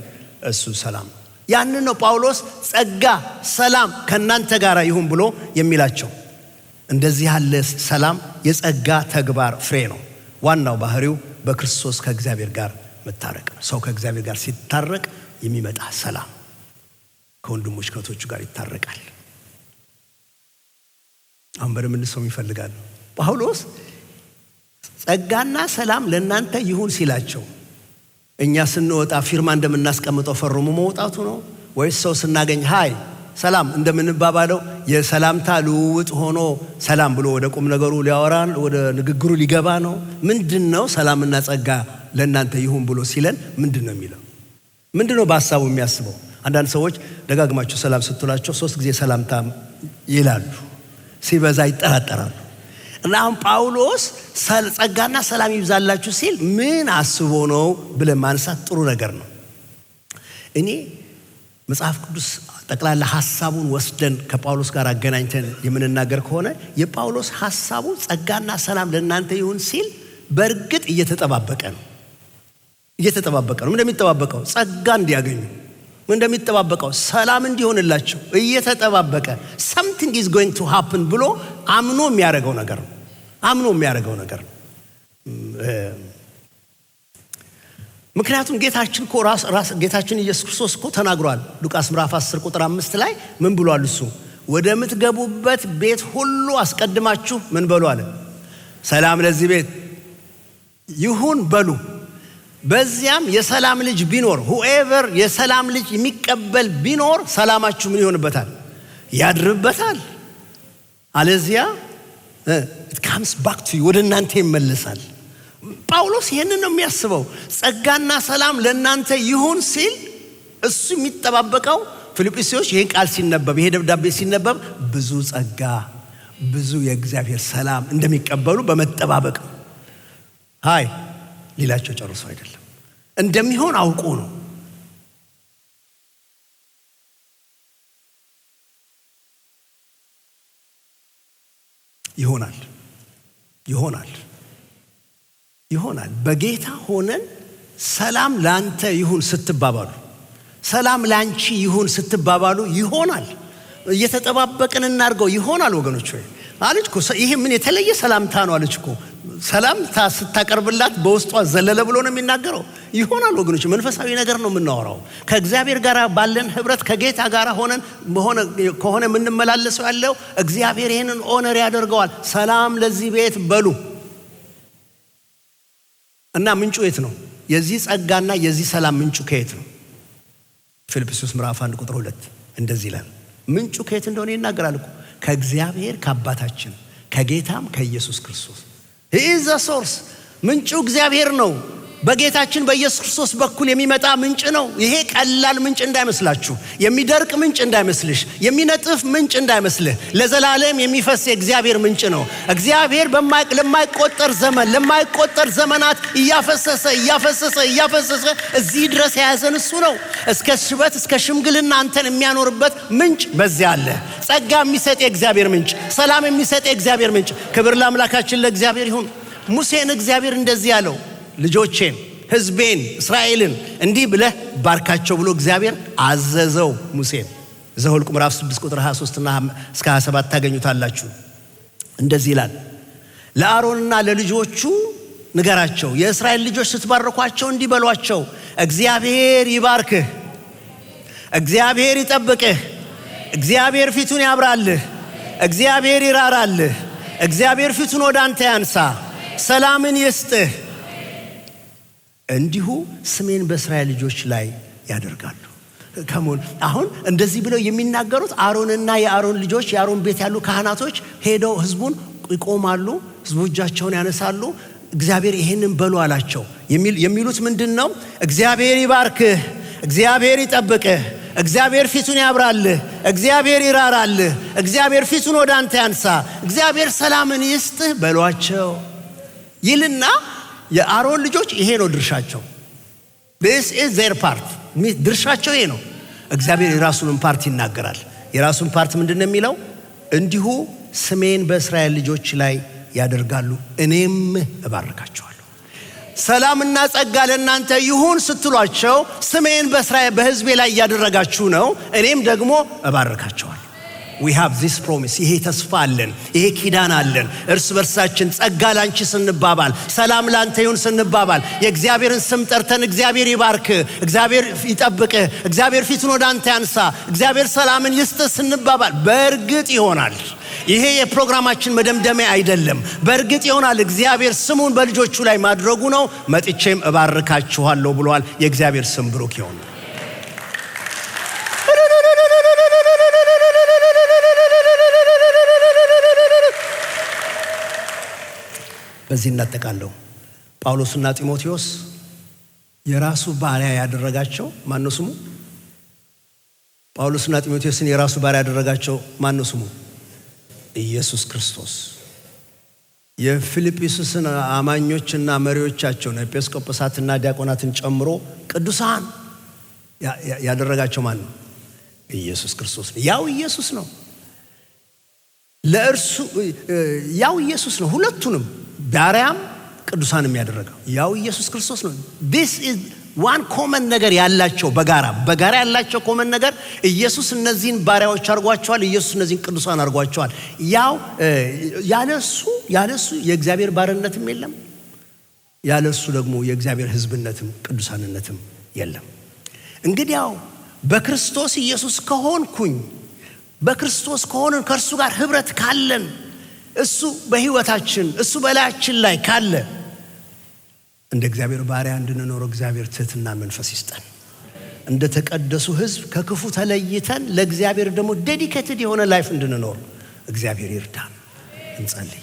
እሱ ሰላም ነው። ያንን ነው ጳውሎስ ጸጋ ሰላም ከእናንተ ጋር ይሁን ብሎ የሚላቸው። እንደዚህ ያለ ሰላም የጸጋ ተግባር ፍሬ ነው። ዋናው ባህሪው በክርስቶስ ከእግዚአብሔር ጋር መታረቅ ነው። ሰው ከእግዚአብሔር ጋር ሲታረቅ የሚመጣ ሰላም፣ ከወንድሞች ከእህቶቹ ጋር ይታረቃል። አሁን በደንብ እንድትሰሙ ይፈልጋሉ። ጳውሎስ ጸጋና ሰላም ለእናንተ ይሁን ሲላቸው እኛ ስንወጣ ፊርማ እንደምናስቀምጠው ፈርሞ መውጣቱ ነው ወይስ ሰው ስናገኝ hi ሰላም እንደምንባባለው የሰላምታ ልውውጥ ሆኖ ሰላም ብሎ ወደ ቁም ነገሩ ሊያወራ ወደ ንግግሩ ሊገባ ነው? ምንድን ነው ሰላምና ጸጋ ለእናንተ ይሁን ብሎ ሲለን ምንድን ነው የሚለው? ምንድን ነው በሀሳቡ የሚያስበው? አንዳንድ ሰዎች ደጋግማቸው ሰላም ስትሏቸው 3 ጊዜ ሰላምታ ይላሉ። ሲበዛ ይጠራጠራሉ። እና አሁን ጳውሎስ ጸጋና ሰላም ይብዛላችሁ ሲል ምን አስቦ ነው ብለን ማንሳት ጥሩ ነገር ነው። እኔ መጽሐፍ ቅዱስ ጠቅላላ ሐሳቡን ወስደን ከጳውሎስ ጋር አገናኝተን የምንናገር ከሆነ የጳውሎስ ሐሳቡ ጸጋና ሰላም ለእናንተ ይሁን ሲል በእርግጥ እየተጠባበቀ ነው። እየተጠባበቀ ነው። እንደሚጠባበቀው ጸጋ እንዲያገኙ፣ እንደሚጠባበቀው ሰላም እንዲሆንላቸው እየተጠባበቀ something is going to happen ብሎ አምኖ የሚያደርገው ነገር ነው። አምኖ የሚያደርገው ነገር ነው። ምክንያቱም ጌታችን እኮ ራስ ጌታችን ኢየሱስ ክርስቶስ እኮ ተናግሯል። ሉቃስ ምዕራፍ 10 ቁጥር 5 ላይ ምን ብሏል? እሱ ወደምትገቡበት ቤት ሁሉ አስቀድማችሁ ምን በሉ አለ? ሰላም ለዚህ ቤት ይሁን በሉ። በዚያም የሰላም ልጅ ቢኖር፣ whoever የሰላም ልጅ የሚቀበል ቢኖር ሰላማችሁ ምን ይሆንበታል? ያድርበታል። አለዚያ it comes back to you፣ ወደ እናንተ ይመለሳል። ጳውሎስ ይህንን ነው የሚያስበው። ጸጋና ሰላም ለእናንተ ይሁን ሲል እሱ የሚጠባበቀው ፊልጵስዩስ ይህን ቃል ሲነበብ፣ ይሄ ደብዳቤ ሲነበብ ብዙ ጸጋ፣ ብዙ የእግዚአብሔር ሰላም እንደሚቀበሉ በመጠባበቅ ነው። Hi ሊላቸው ጨርሶ አይደለም፣ እንደሚሆን አውቆ ነው። ይሆናል፣ ይሆናል፣ ይሆናል። በጌታ ሆነን ሰላም ላንተ ይሁን ስትባባሉ፣ ሰላም ላንቺ ይሁን ስትባባሉ ይሆናል። እየተጠባበቅን እናድርገው፣ ይሆናል ወገኖች ሆይ አለች እኮ። ይሄ ምን የተለየ ሰላምታ ነው አለች እኮ። ሰላም ስታቀርብላት በውስጧ ዘለለ ብሎ ነው የሚናገረው። ይሆናል ወገኖች፣ መንፈሳዊ ነገር ነው የምናወራው። ከእግዚአብሔር ጋር ባለን ህብረት ከጌታ ጋር ሆነን ከሆነ የምንመላለሰው ያለው እግዚአብሔር ይህንን honor ያደርገዋል። ሰላም ለዚህ ቤት በሉ። እና ምንጩ የት ነው? የዚህ ጸጋና የዚህ ሰላም ምንጩ ከየት ነው? ፊልጵስዩስ ምዕራፍ 1 ቁጥር 2 እንደዚህ ይላል። ምንጩ ከየት እንደሆነ ይናገራል እኮ። ከእግዚአብሔር ከአባታችን ከጌታም ከኢየሱስ ክርስቶስ። He is the source። ምንጩ እግዚአብሔር ነው። በጌታችን በኢየሱስ ክርስቶስ በኩል የሚመጣ ምንጭ ነው። ይሄ ቀላል ምንጭ እንዳይመስላችሁ፣ የሚደርቅ ምንጭ እንዳይመስልሽ፣ የሚነጥፍ ምንጭ እንዳይመስልህ፣ ለዘላለም የሚፈስ የእግዚአብሔር ምንጭ ነው። እግዚአብሔር ለማይቆጠር ዘመን፣ ለማይቆጠር ዘመናት እያፈሰሰ እያፈሰሰ እያፈሰሰ እዚህ ድረስ የያዘን እሱ ነው። እስከ ሽበት፣ እስከ ሽምግልና አንተን የሚያኖርበት ምንጭ በዚያ አለ። ጸጋ የሚሰጥ የእግዚአብሔር ምንጭ፣ ሰላም የሚሰጥ የእግዚአብሔር ምንጭ። ክብር ለአምላካችን ለእግዚአብሔር ይሁን። ሙሴን እግዚአብሔር እንደዚህ ያለው፣ ልጆቼን፣ ሕዝቤን እስራኤልን እንዲህ ብለህ ባርካቸው ብሎ እግዚአብሔር አዘዘው ሙሴን። ዘኍልቍ ምዕራፍ 6 ቁጥር 23 እና እስከ 27 ታገኙታላችሁ። እንደዚህ ይላል፣ ለአሮንና ለልጆቹ ንገራቸው፣ የእስራኤል ልጆች ስትባርኳቸው እንዲህ በሏቸው፣ እግዚአብሔር ይባርክህ፣ እግዚአብሔር ይጠብቅህ፣ እግዚአብሔር ፊቱን ያብራልህ፣ እግዚአብሔር ይራራልህ፣ እግዚአብሔር ፊቱን ወደ አንተ ያንሳ፣ ሰላምን ይስጥህ። እንዲሁ ስሜን በእስራኤል ልጆች ላይ ያደርጋሉ። Come on፣ አሁን እንደዚህ ብለው የሚናገሩት አሮንና የአሮን ልጆች፣ የአሮን ቤት ያሉ ካህናቶች ሄደው ህዝቡን ይቆማሉ። ህዝቡ እጃቸውን ያነሳሉ። እግዚአብሔር ይሄንን በሉ አላቸው። የሚሉት ምንድን ነው? እግዚአብሔር ይባርክህ፣ እግዚአብሔር ይጠብቅህ፣ እግዚአብሔር ፊቱን ያብራልህ፣ እግዚአብሔር ይራራልህ፣ እግዚአብሔር ፊቱን ወደ አንተ ያንሳ፣ እግዚአብሔር ሰላምን ይስጥህ በሏቸው ይልና የአሮን ልጆች ይሄ ነው ድርሻቸው። This is their part። ድርሻቸው ይሄ ነው። እግዚአብሔር የራሱንም part ይናገራል። የራሱን part ምንድን ነው የሚለው? እንዲሁ ስሜን በእስራኤል ልጆች ላይ ያደርጋሉ፣ እኔም እባርካቸዋለሁ። ሰላምና ጸጋ ለእናንተ ይሁን ስትሏቸው ስሜን በእስራኤል በሕዝቤ ላይ እያደረጋችሁ ነው፣ እኔም ደግሞ እባርካቸዋለሁ። We have this promise። ይሄ ተስፋ አለን፣ ይሄ ኪዳን አለን። እርስ በርሳችን ጸጋ ላንቺ ስንባባል፣ ሰላም ላንተ ይሁን ስንባባል፣ የእግዚአብሔርን ስም ጠርተን እግዚአብሔር ይባርክህ፣ እግዚአብሔር ይጠብቅህ፣ እግዚአብሔር ፊቱን ወደ አንተ ያንሳ፣ እግዚአብሔር ሰላምን ይስጥህ ስንባባል በእርግጥ ይሆናል። ይሄ የፕሮግራማችን መደምደሚያ አይደለም። በእርግጥ ይሆናል። እግዚአብሔር ስሙን በልጆቹ ላይ ማድረጉ ነው። መጥቼም እባርካችኋለሁ ብሏል። የእግዚአብሔር ስም ብሩክ ይሁን። በዚህ እናጠቃለው። ጳውሎስና ጢሞቴዎስ የራሱ ባሪያ ያደረጋቸው ማነው ስሙ? ጳውሎስና ጢሞቴዎስን የራሱ ባሪያ ያደረጋቸው ማነው ስሙ? ኢየሱስ ክርስቶስ። የፊልጵስዩስን አማኞችና መሪዎቻቸውን ኤጲስቆጶሳትና ዲያቆናትን ጨምሮ ቅዱሳን ያደረጋቸው ማን ነው? ኢየሱስ ክርስቶስ ነው። ያው ኢየሱስ ነው። ለእርሱ ያው ኢየሱስ ነው። ሁለቱንም ባሪያም ቅዱሳንም ያደረገው ያው ኢየሱስ ክርስቶስ ነው። This is one common ነገር ያላቸው፣ በጋራ ያላቸው common ነገር ኢየሱስ እነዚህን ባሪያዎች አድርጓቸዋል። ኢየሱስ እነዚህን ቅዱሳን አድርጓቸዋል። ያው ያለሱ የእግዚአብሔር ባርነትም የለም። ያለሱ ደግሞ የእግዚአብሔር ሕዝብነትም ቅዱሳንነትም የለም። እንግዲያው በክርስቶስ ኢየሱስ ከሆንኩኝ፣ በክርስቶስ ከሆንን፣ ከእርሱ ጋር ህብረት ካለን፣ እሱ በህይወታችን፣ እሱ በላያችን ላይ ካለ እንደ እግዚአብሔር ባሪያ እንድንኖር እግዚአብሔር ትህትና መንፈስ ይስጠን። እንደ ተቀደሱ ህዝብ ከክፉ ተለይተን ለእግዚአብሔር ደግሞ dedicated የሆነ life እንድንኖር እግዚአብሔር ይርዳን። እንጸልይ።